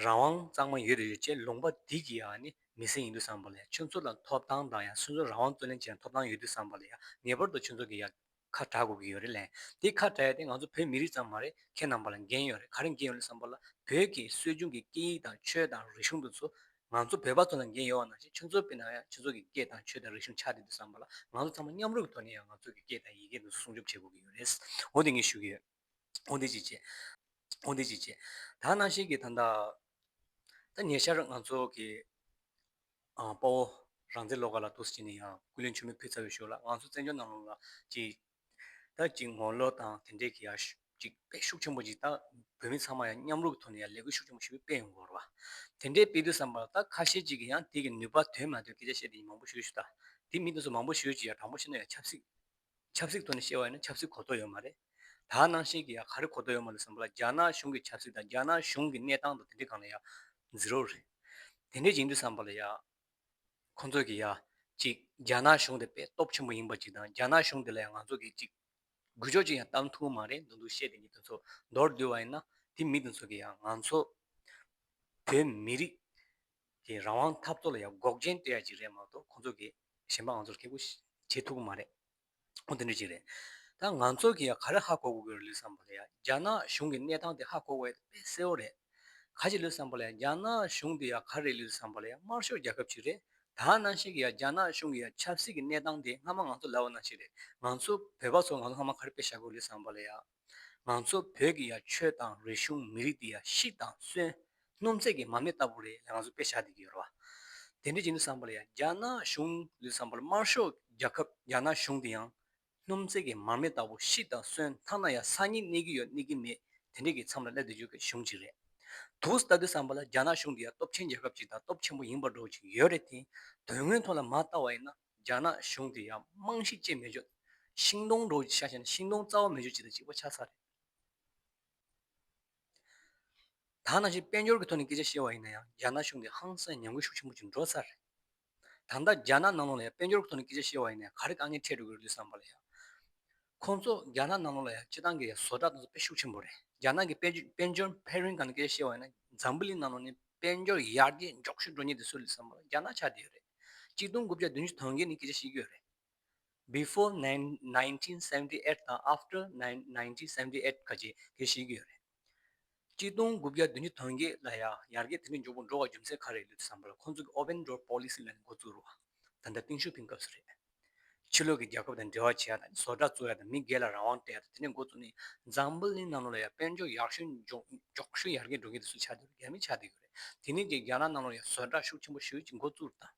རང་དབང་གཙང་མ་ཡོད་རེད་ཡོད་ཅེས། ལུང་པ་འདི་གི་ཡ་ནི་མི་སེར་ཡིན་དུས་ཙམ་པ་ལ་ཡ་ཁྱོད་ཚོ་ལ་ཐོབ་ཐང་དང་ཡ་སོ་སོའི་རང་དབང་རྩོད་ལེན་བྱེད་ཡ་ཐོབ་ཐང་ཡོད་དུས་ཙམ་པ་ལ་ཡ་ངེས་པར་དུ་ཁྱོད་ཚོ་གིས་ཡ་ཁ་གྲག་དགོས་ཀྱི་ཡོད་རེད་ལབ། དེ་ཁ་གྲག་ཡ་དེ་ང་ཚོ་བོད་མི་རིགས་ཙམ་མ་རེད། ཁྱེད་རྣམ་པ་ལ་འགན་ཡོད་རེད། ག་རེ་འགན་ཡོད་ལབ་བསམ་པ་ལ། བོད་ཀྱི་སྲོལ་རྒྱུན་གྱི་སྐད་ཡིག་དང་ཆོས་དང་རིག་གཞུང་དེ་ཚོ་ང་ཚོ་བོད་པ་ཚོ་ལ་འགན་ཡོད་པ་ནང་བཞིན། ཁྱོད་ཚོ་དཔེར་ན་ཡང་ཁྱོད་ཚོ་གི་སྐད་དང་ཆོས་དང་རིག་གཞུང་ཆགས་བསྡད་དུས་ཙམ་པ་ལ་ང་ཚོ་ཚང་མ་མཉམ་རུབ་ཀྱི་ཐོག་ནས་ཡང་ང་ཚོ་གི་སྐད་དང་ཡི་གེ་དེ་ཚོ་སྲུང་སྐྱོབ་བྱེད་དགོས་ཀྱི་ཡོད་རེད། འོ་དེ་ངས་ཞུ་གི་ཡོད། འོ་འདི་ཅིག་བྱས། འོ་འདི་ཅིག་བྱས། ད་ནང་བཞིན་གྱི་ད་ལྟ་ད་ཉེ་ཆར་ང་ཚོ་གི་ཨ་དཔའ་བོ་རང་བཙན་བློ་དགའ་ལགས་འདུག་སེ་བྱས་ནས་ཡང་སྐུ་ལས་མཆོད་མེ་ཕུལ་ཚར་བའི་ཞོར་ལ་ང་ཚོ་བཙན་བྱོལ་ནང་ལོགས་ལ་ཅིག་ད་ཅིག་ངོ་ལོག་དང་དེ་འདྲས་ཀྱི་ཡ་ཅིག་དཔེ་ཤུགས་ཆེན་པོ་ཅིག་ད་བོད་མི་ཚང་མ་ཡང་མཉམ་རུབ་ཀྱི་ཐོག་ནས་ཡང་ལས་འགུལ་ཤུགས་ཆེན་པོ་ཞིག་སྤེལ་ཡོང་གི་ཡོད་རེད་བ། དེ་འདྲས་སྤེལ་དུས་ཙམ་པ་ད་ཁ་ཤས་ཅིག་གིས་ཡང་དེ་གི་ནུས་པ་ཐོན་མ་ཐོན་སྐད་ཆ་བཤད་དེ་མང་པོ་ཞུས་ཞུ། ད་དེ་མི་དེ་ཚོ་མང་པོ་ཞུས་ཅིག་ཡང་དྲང་པོ་བཤད་ན་ཡང་ཆབ་སྲིད་ཆབ་སྲིད་ཐོག་ནས་བཤད་པ་ཡིན་ན་ཆབ་སྲིད་གོ་རྟོགས་ཡོད་མ་རེད། ད་ནང་བཞིན་གྱི་ཡ་ག་རེ་གོ་རྟོགས་ཡོད་མ་རེད་བསམ་པ་ལ་རྒྱ་ནག་གཞུང་གི་ཆབ་སྲིད་དང་རྒྱ་ནག་གཞུང་གི་གནས་སྟངས་དང་དེ་འདྲའི་སྒང་ལ་ཡ་ཛི་རོ་རེད། དེ་འདྲའི་ཡིན་དུས་ཙམ་པ་ལ་ཡ་ཁོང་ཚོས་ཀྱི་ཡ་གཅིག་རྒྱ་ནག་གཞུང་དེ་དཔེ་སྟོབས་ཆེན་པོ་ཡིན་པ་གཅིག་དང་རྒྱ་ནག་གཞུང་དེ་ལ་ཡ་ང་ཚོ་གི་གཅིག་འགུལ་སྐྱོད་ཅིག་ཡང་བཏང་ཐུབ་མ་རེད་འདུག་འདུག་བཤད་དེ་ཉིད་དེ་ཚོ་མདོར་བསྡུས་པ་ཡིན་ན་དེ་མི་དེ་ཚོ་གི་ཡ་ང་ཚོ་བོད་མི་རིགས་ཀྱི་རང་དབང་འཐབ་རྩོད་ལ་ཡ་འགོག་རྐྱེན་སྤྲད་ཡ་ཅིག་རེད་མ་གཏོགས་ཁོང་ཚོ་གི་གཞན་པ་ང་ཚོར་ཁེ་པོ་བྱེད་ཐུབ་ཀྱི་མ་རེད། འོ་དེ་འདྲ་ཅིག་རེད། ད་ང་ཚོ་གི་ཡ་ག་རེ་ཧ་གོ་དགོས་ཀྱི་རེད་ལབ་བསམ་པ་ལ་ཡ་རྒྱ་ནག་གཞུང་གི་གནས་སྟངས་དེ་ཧ་གོ་དགོས་ཡ་དེ་དཔེ་གསལ་བོ་རེད། ག་ཅི་ལབ་བསམ་པ་ལ་ཡ་རྒྱ་ནག་གཞུང་དེ་ཡ་ག་རེ་ལབ་བསམ་པ་ལ་ཡ་དམར་ཤོག་རྒྱལ་ཁབ་ཅིག་རེད། ད་ནང་བཞིན་གྱི་ཡ་རྒྱ་ནག་གཞུང་གི་ཡ་ཆབ་སྲིད་ཀྱི་གནས་སྟངས་དེ་སྔ་མ་ང་ཚོ་ལབ་པ་ནང་བཞིན་རེད། ང་ཚོ་བོད་པ་ཚོ་ང་ཚོ་སྔ་མ་ག་རེ་དཔེ་བཞག་དགོས་ལབ་བསམ་པ་ལ་ཡ། ང་ཚོ་བོད་ཀྱི་ཡ་ཆོས་དང་རིག་གཞུང་མི་རིགས་དེ་ཡ་ཤི་དང་གསོན། སྣུམ་ཚད་ཀྱི་མར་མེ་ལྟ་བུ་རེད་ལབ་ང་ཚོ་དཔེ་བཞག་བསྡད་ཀྱི་ཡོད་རེད་བ། དེ་འདྲ་ཡིན་དུས་ཙམ་པ་ལ་ཡ་རྒྱ་ནག་གཞུང་ལབ་བསམ་པ་ལ་དམར་ཤོག་རྒྱལ་ཁབ་རྒྱ་ནག་གཞུང་དེ་ཡང་སྣུམ་ཚད་ཀྱི་མར་མེ་ལྟ་བུ་ཤི་དང་གསོན་ཐ་ན་ཡ་སང་ཉིན་གནས་ཀྱི་ཡོད་གནས་ཀྱི་མེད་དེ་འདྲ་གི་མཚམས་ལ་སླེབས་བསྡད་རྒྱུ་གི་གཞུང་ཅིག་རེད། དུས་ལྟ་དུས་ཙམ་པ་ལ་རྒྱ་ནག་གཞུང་དེ་ཡ་སྟོབས་ཆེན་རྒྱལ་ཁབ་ཅིག་དང་སྟོབས་ཆེན་པོ་ཡིན་པ་འདྲ་བོ་ཅིག་ཡོད་རེད་དེ། དོན་དངོས་ཐོག་ལ་མ་ལྟ་བ་ཡིན་ན་རྒྱ་ནག་གཞུང་དེ་ཡ་རྨང་གཞི་ཅན་མེད་ཆོག་ཤིང་སྡོང་འདྲ་བོ་ཅིག་ཆ་བཞག་ན་ཤིང་སྡོང་རྩ་བ་མེད་ཆོག་ཅིག་དང་གཅིག་པ་ཆགས་ཚར་རེད། ད་ནང་བཞིན་དཔལ་འབྱོར་གྱི་ཐོག་ནས་སྐད་ཆ་བཤད་པ་ཡིན་ན་ཡང་རྒྱ་ནག་གཞུང་གིས་ཧང་སང་ཉམས་རྒུད་ཤུགས་ཆེན་པོ་ཅིག་འགྲོ་ཚར་རེད། ད་ལྟ་རྒྱ་ནག་ནང་ལོགས་ལ་ཡང་དཔལ་འབྱོར་གྱི་ཐོག་ནས་སྐད་ཆ་བཤད་པ་ཡིན་ན་ཡང་ག་རེ་དཀའ་ངལ་འཕྲད་འགྲོ་གི་རེད་ལབ་བསམ་པ་ལ་ཡང་། ཁོང་ཚོ་རྒྱ་ནག་ནང་ལོགས་ལ་ཡང་སྤྱི་བཏང་གི་ཡང་བཟོ་གྲྭ་དེ་ཚོ་དཔེ་ཤུགས་ཆེན་པོ་རེད། རྒྱ་ནག་གི་དཔལ་འབྱོར་དཔལ་འབྱོར་འཕེལ་རིམ་སྒང་ནས་སྐད་ཆ་བཤད་པ་ཡིན་ན་འཛམ་བུ་གླིང་ནང་ལོགས་ནས་དཔལ་འབྱོར་ཡར་རྒྱས་མགྱོགས་ཤོས་འགྲོ་མཁན་དེ་སུ་རེད་ལབ་བསམ་པ་ལ་རྒྱ་ནག་ཆགས་བསྡད་ཡོད་རེད། གཅིག་སྟོང་དགུ་བརྒྱ་བདུན་ཅུ་དོན་བརྒྱད་ནས་སྐད་ཆ་བཤད་ཀྱི་ཡོད་རེད། Before nine nineteen seventy eight དང་after nine nineteen seventy eight ག་ཅིག་གི་ཞིག་ཡོད་རེད། གཅིག་སྟོང་དགུ་བརྒྱ་བདུན་ཅུ་དོན་བརྒྱད་ལ་ཡ་ཡར་རྒྱས་དེ་འདྲ་མགྱོགས་པོ་འགྲོ་བ་རྒྱུ་མཚན་ག་རེ་ལབ་དུས་ཙམ་པ་ལ་ཁོང་ཚོ་གི་Open Door Policy ལབ་ནས་འགོ་བཙུགས་རེད་བ། ད་ལྟ་ཏིང་ཞོ་ཕིང་སྐབས་སུ་རེད། ཕྱི་ལོགས་ཀྱི་རྒྱལ་ཁབ་དང་འབྲེལ་བ་བྱེད་ཡ་དང་བཟོ་གྲྭ་བཙུགས་ཡ་དང་མི་སྒེར་ལ་རང་དབང་སྤྲད་ཡ་དང་དེ་འདྲ་འགོ་བཙུགས་ནས་འཛམ་བུ་གླིང་ནང་ལོགས་ལ་ཡ་དཔལ་འབྱོར་ཡག་ཤོས་མགྱོགས་མགྱོགས་ཤོས་ཡར་རྒྱས་འགྲོ་མཁན་དེ་ཚོ་ཆགས་བསྡད་ཡོད་རེད། རྒྱ་མི་ཆགས་བསྡད་ཡོད་རེད། དེ་ནས་ཀྱི་རྒྱ་ནག་ནང་ལོགས་ལ་ཡ་བཟོ་གྲྭ་ཤུགས་ཆེན་པོ་ཞེ་པོ་ཅིག་འགོ་བཙུགས་དང་།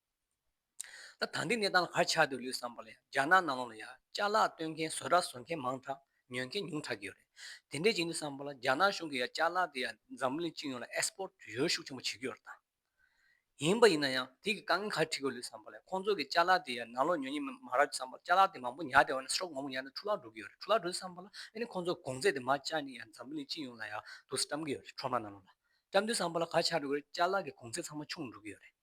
ད་ད་ལྟའི་གནས་སྟངས་ལ་ག་རེ་ཆགས་འདུག་ལབ་བསམ་པ་ལ་ཡ་རྒྱ་ནག་ནང་ལོགས་ལ་ཡ་ཅ་ལག་སྟོན་མཁན་བཟོ་གྲྭ་བཟོ་མཁན་མང་དྲགས་ཉོ་མཁན་ཉུང་དྲགས་ཀྱི་ཡོད་རེད། དེ་འདྲས་ཅིག་ཡིན་དུས་ཙམ་པ་ལ་རྒྱ་ནག་གཞུང་གིས་ཡ་ཅ་ལག་དེ་ཡ་འཛམ་བུ་གླིང་སྤྱི་ཡོངས་ལ་ཨེག་སི་པོར་ཊི་ཡོད་ཤུགས་ཆེན་པོ་བྱེད་ཀྱི་ཡོད་རེད་ད། ཡིན་པ་ཡིན་ན་ཡང་དེ་གི་དཀའ་ངལ་ག་རེ་འཕྲད་ཀྱི་ཡོད་ལབ་བསམ་པ་ལ་ཁོང་ཚོ་གི་ཅ་ལག་དེ་ཡ་ནང་ལོགས་ཉོ་མཁན་མ་རག་དུས་ཙམ་པ་ལ་ཅ་ལག་དེ་མང་པོ་ཉར་བསྡད་པ་ན་སི་ཊོག་མང་པོ་ཉར་ནས་འཕྲོ་བརླག་འགྲོ་གི་ཡོད་རེད། འཕྲོ་བརླག་འགྲོ་དུས་ཙམ་པ་ལ་ཨ་ནི་ཁོང་ཚོ་གོང་ཚད་དེ་མར་བཅག་ནས་ཡ་འཛམ་བུ་གླིང་སྤྱི་ཡོངས་ལ་ཡ་དུ་བཀྲམ་གྱི་ཡོད་རེད། ཁྲོམ་ར་ནང་ལོགས་ལ་བཀྲམ་དུས་ཙམ་པ་ལ་ག་རེ་ཆགས་འགྲོ་གི་རེད། ཅ་ལག་གི་གོང་ཚད་ཚང་མ་ཆུང་འགྲོ་གི་ཡོད་རེད།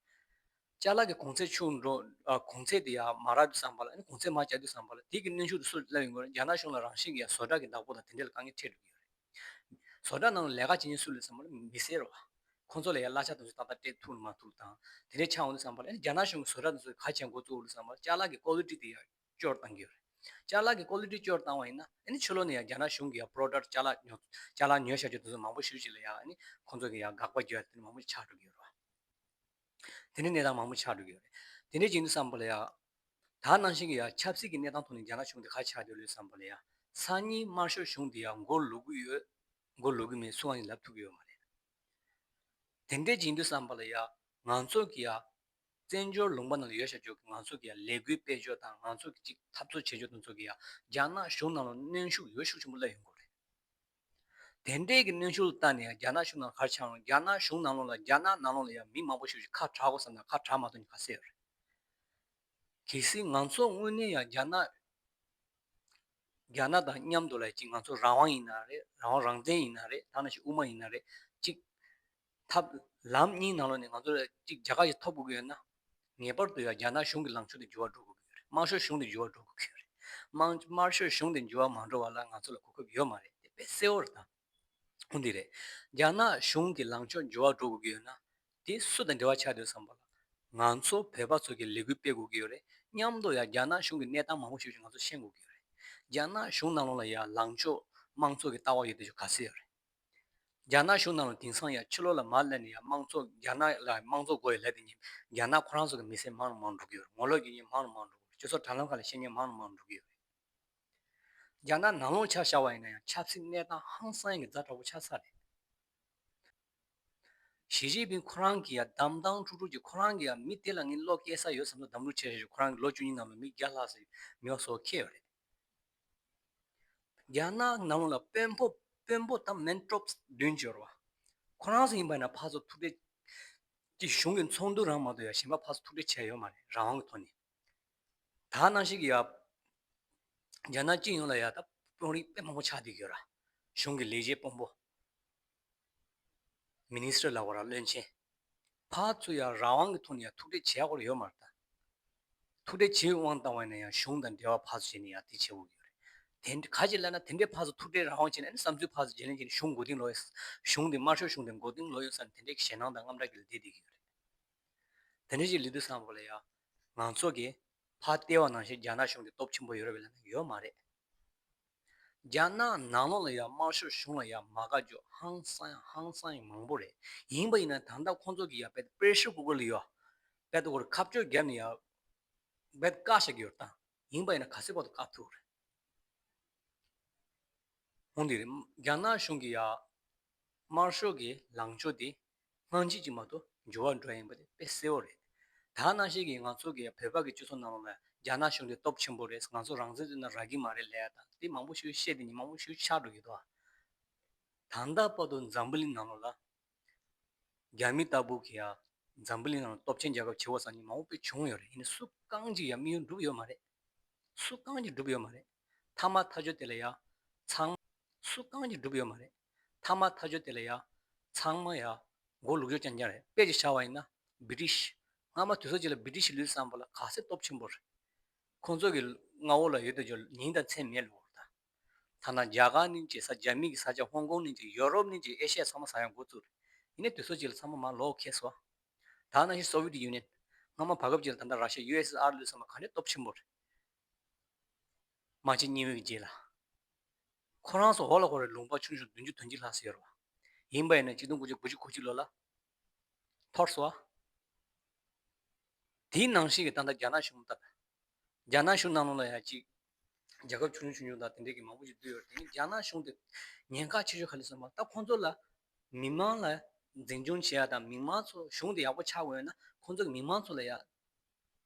ཅ་ལག་གི་གོང་ཚད་ཆུང་འགྲོ། ཨ་གོང་ཚད་དེ་ཡང་མ་རག་དུས་ཙམ་པ་ལ་ཨ་ནི་གོང་ཚད་མར་བཅག་དུས་ཙམ་པ་ལ་དེ་གི་གནོན་ཤུགས་དེ་སུ་ལ་སླེབས་ཡོང་གི་རེད། རྒྱ་ནག་གཞུང་ལ་རང་བཞིན་གྱི་ཡང་བཟོ་གྲྭ་གི་བདག་པོ་དང་དེ་འདྲ་ལ་དཀའ་ངལ་འཕྲད་འགྲོ་གི་ཡོད་རེད། བཟོ་གྲྭ་ནང་ལ་ལས་ཀ་བྱེད་མཁན་སུ་ལབ་ཙམ་པ་ལ་མི་སེར་རེད་བ། ཁོང་ཚོ་ལ་ཡང་གླ་ཆ་དེ་ཚོ་ཏག་ཏག་སྤྲད་ཐུབ་མ་ཐུབ་དང་དེ་འདྲ་ཆགས་ཡོང་དུས་ཙམ་པ་ལ་ཨ་ནི་རྒྱ་ནག་གཞུང་གི་བཟོ་གྲྭ་དེ་ཚོ་ག་བྱས་འགོ་བཙུགས་ཡོད་ཙམ་པ་ལ་ཅ་ལག་གི་ཀོ་ལི་ཊི་དེ་ཡང་སྐྱོ་རུ་བཏང་གི་ཡོད་རེད། ཅ་ལག་གི་ཀོ་ལི་ཊི་སྐྱོ་རུ་བཏང་བ་ཡིན་ན་ཨ་ནི་ཕྱི་ལོགས་ནས་ཡང་རྒྱ་ནག་གཞུང་གི་ཡང་པོ་རོ་ཌག་ཊི་ཅ་ལག་ཉོ་ཅ་ལག་ཉོས་བཞག་རྒྱུ་དེ་ཚོ་མང་པོ་ཞེ་པོ་ཅིག་ལ་ཡང་ཨ་ནི་ཁོང་ཚོ་གི་ཡང་དགག་པ་བརྒྱབ་ཡ་དེ་འདྲ་མང་པོ་ཆགས་འགྲོ་གི་ཡོད་རེད་བ། དེ་འདྲའི་གནས་སྟངས་མང་པོ་ཆགས་འགྲོ་གི་ཡོད་རེད། དེ་འདྲའི་ཅིག་ཡིན་དུས་ཙམ་པ་ལ་ཡ། ད་ནང་བཞིན་གྱི་ཡ་ཆབ་སྲིད་ཀྱི་གནས་སྟངས་ཐོག་ནས་རྒྱ་ནག་གཞུང་དེ་ག་ཆགས་བསྡད་ཡོད་ལབ་ཙམ་པ་ལ་ཡ། སང་ཉིན་དམར་ཤོག་གཞུང་དེ་ཡ་མགོ་ལོག་གི་ཡོད། མགོ་ལོག་གི་མེད་སུ་གང་ཡིན་ལབ་ཐུབ་ཀྱི་ཡོད་མ་རེད། དེ་འདྲའི་ཅིག་ཡིན་དུས་ཙམ་པ་ལ་ཡ། ང་ཚོ་གི་ཡ། བཙན་བྱོལ་ལུང་པ་ནང་ལ་ཡོད་བཞག་ཆོག་གི་ང་ཚོ་གི་ཡ་ལས་འགུལ་སྤེལ་ཕྱོགས་དང་ང་ཚོ་གི་ཅིག་འཐབ་རྩོད་བྱེད་ཕྱོགས་དེ་ཚོ་གི་ཡ། རྒྱ་ནག་གཞུང་ནང་ལ་གནོན་ཤུགས་ཡོད་ཤུགས་ཆེན་པོ་སླེབས་ཡོང་གི་རེད། དེ་འདྲའི་གི་གནོན་ཤུགས་ལ་བལྟས་ནས་ཡང་རྒྱ་ནག་གཞུང་ནང་ག་རེ་ཆགས་ཡོང་། རྒྱ་ནག་གཞུང་ནང་ལོགས་ལ་རྒྱ་ནག་ནང་ལོགས་ལ་ཡང་མི་མང་པོ་ཞིག་ཁ་གྲག་དགོས་བསམ་ན་ཁ་གྲག་མ་ཐུབ་མཁན་ག་ཚད་ཡོད་རེད། གལ་སྲིད་ང་ཚོ་དངོས་གནས་ཡང་རྒྱ་ནག་རྒྱ་ནག་དང་མཉམ་དུ་ལ་ཅིག་ང་ཚོ་རང་དབང་ཡིན་ན་རེད། རང་དབང་རང་བཙན་ཡིན་ན་རེད། ད་ནང་བཞིན་དབུ་མ་ཡིན་ན་རེད། ཅིག་ཐབས་ལམ་གཉིས་ནང་ལོགས་ནས་ང་ཚོ་ལ་ཅིག་རྒྱལ་ཁ་ཞིག་ཐོབ་དགོས་ཀྱི་ཡོད་ན། ངེས་པར་དུ་ཡང་རྒྱ་ནག་གཞུང་གི་ལངས་ཕྱོགས་དེ་འགྱུར་བ་འགྲོ་དགོས་ཀྱི་ཡོད་རེད། དམར་ཤོག་གཞུང་དེ་འགྱུར་བ་འགྲོ་དགོས་ཀྱི་ཡོད་རེད། དམར་དམར་ཤོག་གཞུང་དེ་འགྱུར་བ་མ་འགྲོ་བ་ལ་ང་ཚོ་ལ་གོ་སྐབས་ཡོད་མ་རེད། དེ་དཔེ་གསལ་བོ་རེད་ད། འོ་འདི་རེད། རྒྱ་ནག་གཞུང་གི་ལངས་ཕྱོགས་འགྱུར་བ་འགྲོ་དགོས་ཀྱི་ཡོད་ན། དེ་སུ་དང་འབྲེལ་བ་ཆགས་འདུག་བསམ་པ་ལ། ང་ཚོ་བོད་པ་ཚོ་གི་ལས་འགུལ་སྤེལ་དགོས་ཀྱི་ཡོད་རེད། མཉམ་དུ་ཡང་རྒྱ་ནག་གཞུང་གི་གནས་སྟངས་མང་པོ་ཞིག་ང་ཚོ་ཤེས་དགོས་ཀྱི་ཡོད་རེད། རྒྱ་ནག་གཞུང་ནང་ལོགས་ལ་ཡང་ལངས་ཕྱོགས་དམངས་གཙོ་གི་ལྟ་བ་ཡོད་དེ་ཚོ་ག་ཚད་ཡོད་རེད། རྒྱ་ནག་གཞུང་ནང་ལ་དེང་སང་ཡང་ཕྱི་ལོགས་ལ་མར་སླེབས་ནས་ཡང་དམངས་གཙོ་རྒྱ་ནག་ལ་དམངས་གཙོ་དགོས་ཡོད་ལབ་དེ་ཉིན་རྒྱ་ནག་ཁོ་རང་ཚོ་གི་མི་སེར་མང་རུ་མང་རུ་འགྲོ་གི་ཡོད་རེད། ངོ་ལོག་བྱེད་མཁན་མང་རུ་མང་རུ་འགྲོ་གི་ཡོད་རེད། སྤྱི་ཚོགས་དྲ་ལམ་ཁག་ལ་བཤད་མཁན་མང་རུ་མང་རུ་འགྲོ་གི་ཡོད་རེད། རྒྱ་ནག་ནང་ལོགས་ཆ་བཞག་པ་ཡིན་ན་ཡང་ཆབ་སྲིད་གནས་སྟངས་ཧང་སང་གི་ཛ་དྲག་པོ་ཆགས་ཚར་རེད། ཞི་ཅིན་ཕིང་ཁོ་རང་གིས་ཡང་གདམ་གདམ་ཁྲུག་ཁྲུག་གིས་ཁོ་རང་གིས་ཡང་མི་དེ་ལ་ངས་བློ་སྐྱེ་ས་ཡོད་བསམ་ཚུལ་གདམ་ཁྲུག་བྱས་བྱས་ཁོ་རང་གིས་ལོ་བཅུ་གཉིས་ནང་ལ་མི་བརྒྱ་ལྷག་ཙམ་མི་བ་སོགས་ཁྱེར་ཡོད་རེད། རྒྱ་ནག་ནང་ལོགས་ལ་དཔོན་པོ་དཔོན་པོ་དང་མེན་ཊོབ་བདུན་ཅིག་ཡོད་རེད་བ། ཁོ་རང་ཚོ་ཡིན་པ་ཡིན་ན་ཕར་ཚུར་ཐུག་འཕྲད་ཀྱི་གཞུང་གི་ཚོགས་འདུ་རང་མ་གཏོགས་ཡང་གཞན་པ་ཕར་ཚུར་ཐུག་འཕྲད་བྱས་ཡོད་མ་རེད། རང་དབང་གི་ཐོག་ནས། ད་ནང་བཞིན་གྱི་ཡ། རྒྱ་ནག་སྤྱི་ཡོངས་ལ་ཡ་ད་དཔོན་རིགས་དཔེ་མང་པོ་ཆགས་བསྡད་ཀྱི་ཡོད་ར། གཞུང་གི་ལས་བྱེད་དཔོན་པོ། མི་ནི་སི་ཊར་ལབ་དགོས་ར་བློན་ཆེན། ཕར་ཚུར་ཡ་རང་དབང་གི་ཐོག་ནས་ཡ་ཐུག་འཕྲད་བྱེད་ཡག་སྐོར་ཡོད་མ་རེད་ད། ཐུག་འཕྲད་བྱེད་དབང་བཏང་བ་ཡིན་ན་ཡང་གཞུང་དང་འབྲེལ་བ་ཕར་ཚུར་བྱས་ནས་ཡ་དེ་བྱེད་དགོས་ཀྱི་ཡོད་རེད། དེ་འདྲ་ག་ཅི་ལབ་ན་དེ་འདྲའི་ཕར་ཚུར་ཐུག་འཕྲད་རང་དབང་བྱས་ནས་ཨ་ནི་བསམ་ཚུལ་ཕར་ཚུར་བརྗེ་ལེན་བྱས་ནས་གཞུང་མགོ་རྟིང་སློག་ཡ། གཞུང་དེ་དམར་ཤོག་གཞུང་དེ་མགོ་རྟིང་སློག་ཡ་བསམ་ནས་དེ་འདྲའི་ཞེད་སྣང་དང་དངངས་སྐྲག་གི་ལ་བསྡད་བསྡད་ཀྱི་ཡོད་རེད། དེ་འདྲ་ཞིག་ལས་དུས་བསམ་པ་ལ་ཡ། ང་ཚོ་གིས་ཕར་བལྟས་པ་ནང་བཞིན་རྒྱ་ནག་གཞུང་དེ་སྟོབས་ཆེན་པོ་ཡོད་རེད་པས་ལབ་ན་ཡོད་མ་རེད། རྒྱ་ནག་ནང་ལོགས་ལ་ཡ་དམར་ཤོག་གཞུང་ལ་ཡ་མ་དགའ་ཕྱོགས་ཧང་སང་ཡ་ཧང་སང་ཡ་མང་པོ་རེད། ཡིན་པ་ཡིན་ན་ད་ལྟ་ཁོང་ཚོ་གིས་ཡ་དཔེ་པེ་རེ་ཤར་ཀུ་ཀར་ལ་ཡ། དཔེ་ད་ཁོར་ཁ་གཅོད་བརྒྱབ་ནས་ཡ། དཔེ་བཀག་བཞག་གི་ཡོད་རེད་ད། ཡིན་པ་ཡིན་ན་ག་ཚོད་བར་དུ་བཀག་ཐུབ་རེད། འོ་འདི་རེད། རྒྱ་ནག་གཞུང་གིས་ཡ། དམར་ཤོག་གི་ལངས་ཕྱོགས་དེ་སྔ་ཕྱི་གཅིག་མ་གཏོགས་འགྱུར་བ་འགྲོ་ཡ་ཡིན་པ་དེ་དཔེ་གསལ་བོ་རེད། ད་ནང་བཞིན་གྱི་ང་ཚོ་གི་བོད་པ་གི་སྤྱི་ཚོགས་ནང་ལོགས་ལ་རྒྱ་ནག་གཞུང་དེ་སྟོབས་ཆེན་པོ་རེད། ང་ཚོ་རང་བཙན་རྩོད་ན་རག་གི་མ་རེད་ལབ་ཡ་དང་དེ་མང་པོ་ཞིག་བཤད་དེ་ཉིན་མང་པོ་ཞིག་ཆགས་འགྲོ་གི་འདུག་ཨ། ད་ལྟ་བར་དུ་འཛམ་བུ་གླིང་ནང་ལོགས་ལ་རྒྱ་མི་ལྟ་བུ་གི་ཡ་འཛམ་བུ་གླིང་ནང་ལ་སྟོབས་ཆེན་རྒྱལ་ཁབ་བྱེད་དགོས་བསམ་ནས་མང་པོ་དཔེ་བྱུང་ཡོད་རེད། ཡིན་ནའི་སུ་གང་ཅིག་ཡ་དམིགས་ཡུལ་འགྲུབ་ཡོད་མ་རེད། སུ་གང་གིས་འགྲུབ་ཡོད་མ་རེད། མཐའ་མ་མཐའ་མཇུག་དེ་ལ་ཡ། ཚང་མ། སུ་གང་གིས་འགྲུབ་ཡོད་མ་རེད། མཐའ་མ་མཐའ་མཇུག་དེ་ལ་ཡ། ཚང་མ་ཡ། མགོ་ལུག་ཞོ་རྐྱང་རྐྱང་རེད། དཔེ་ཅིག་བཞག་པ་ཡིན་ན། བི་ཊི་ཤི། སྔ་མ་དུས་ཚོད་ཅིག་ལ་བི་ཊི་ཤི་ལུས་བསམ་པ་ལ་ག་ཚད་སྟོབས་ཆེན་པོ་རེད། ཁོང་ཚོ་གི་མངའ་འོག་ལ་ཡོད་དུས་ཅིག་མིང་དང་མཚན་མེད་ལུགས་རེད་ད། ཐ་ན་རྒྱ་གར་ནི་ཅིག་ས་རྒྱ་མི་གི་ས་ཆ་ཧོང་ཀོང་ནི་ཅིག་ཡོ་རོབ་ནི་ཅིག་ཨེ་ཤི་ཡ་ཚང་མ་ཟ་ཡ་འགོ་བཙུགས་རེད། ཡིན་ནའི་དུས་ཚོད་ཅིག་ལ་ཚང་མ་མར་ལོག་ཁེལ་སོང་། ད་ནང་བཞིན་སོ་ཝི་ཡེཊ་ཡུ་ནི་ཡན། སྔ་མ་བར་སྐབས་ཅིག་ལ་ད་ལྟ་ར་ཤི་ཡ་ཡུ་ཨེ་སི་ཨེསི་ཨར་ལུས་བསམ་པ་ག་འདྲའི་སྟོབས་ཆེན་པོ་རེད། དམག་ཆེན་གཉིས་པའི་རྗེས་ལ། ཁོ་རང་ཚོ་འོག་ལ་ཁོ་རའི་ལུང་པ་ཆུང་ཆུང་བདུན་ཅུ་དོན་གཅིག་ལྷག་ཙམ་ཡོད་རེད་བ། ཡིན་པ་ཡིན་ན་གཅིག་སྟོང་དགུ་བརྒྱ་དགུ་བཅུ་གོ་གཅིག་ལོ་ལ། འཐོར་སོང་བ། དེའི་ནང་བཞིན་གྱི་ད་ལྟ་རྒྱ་ནག་གཞུང་ལྟར། རྒྱ་ནག་གཞུང་ནང་ལོགས་ལ་ཡང་གཅིག་རྒྱལ་ཁབ་ཆུང་ཆུང་ཆུང་ཆུང་དང་དེ་འདྲས་ཀྱི་མང་པོ་ཞིག་འདུས་ཡོད་རེད། དེ་ནི་རྒྱ་ནག་གཞུང་དེ་ཉེན་ཁ་ཆེ་ཤོས་ག་རེ་སོང་བ། ད་ཁོང་ཚོ་ལ་མི་མང་ལ་འཛིན་སྐྱོང་བྱེད་ཡ་དང་མི་མང་ཚོ་གཞུང་དེ་ཡག་པོ་ཆགས་དགོས་ཡོད་ན་ཁོང་ཚོ་གི་མི་མང་ཚོ་ལ་ཡ་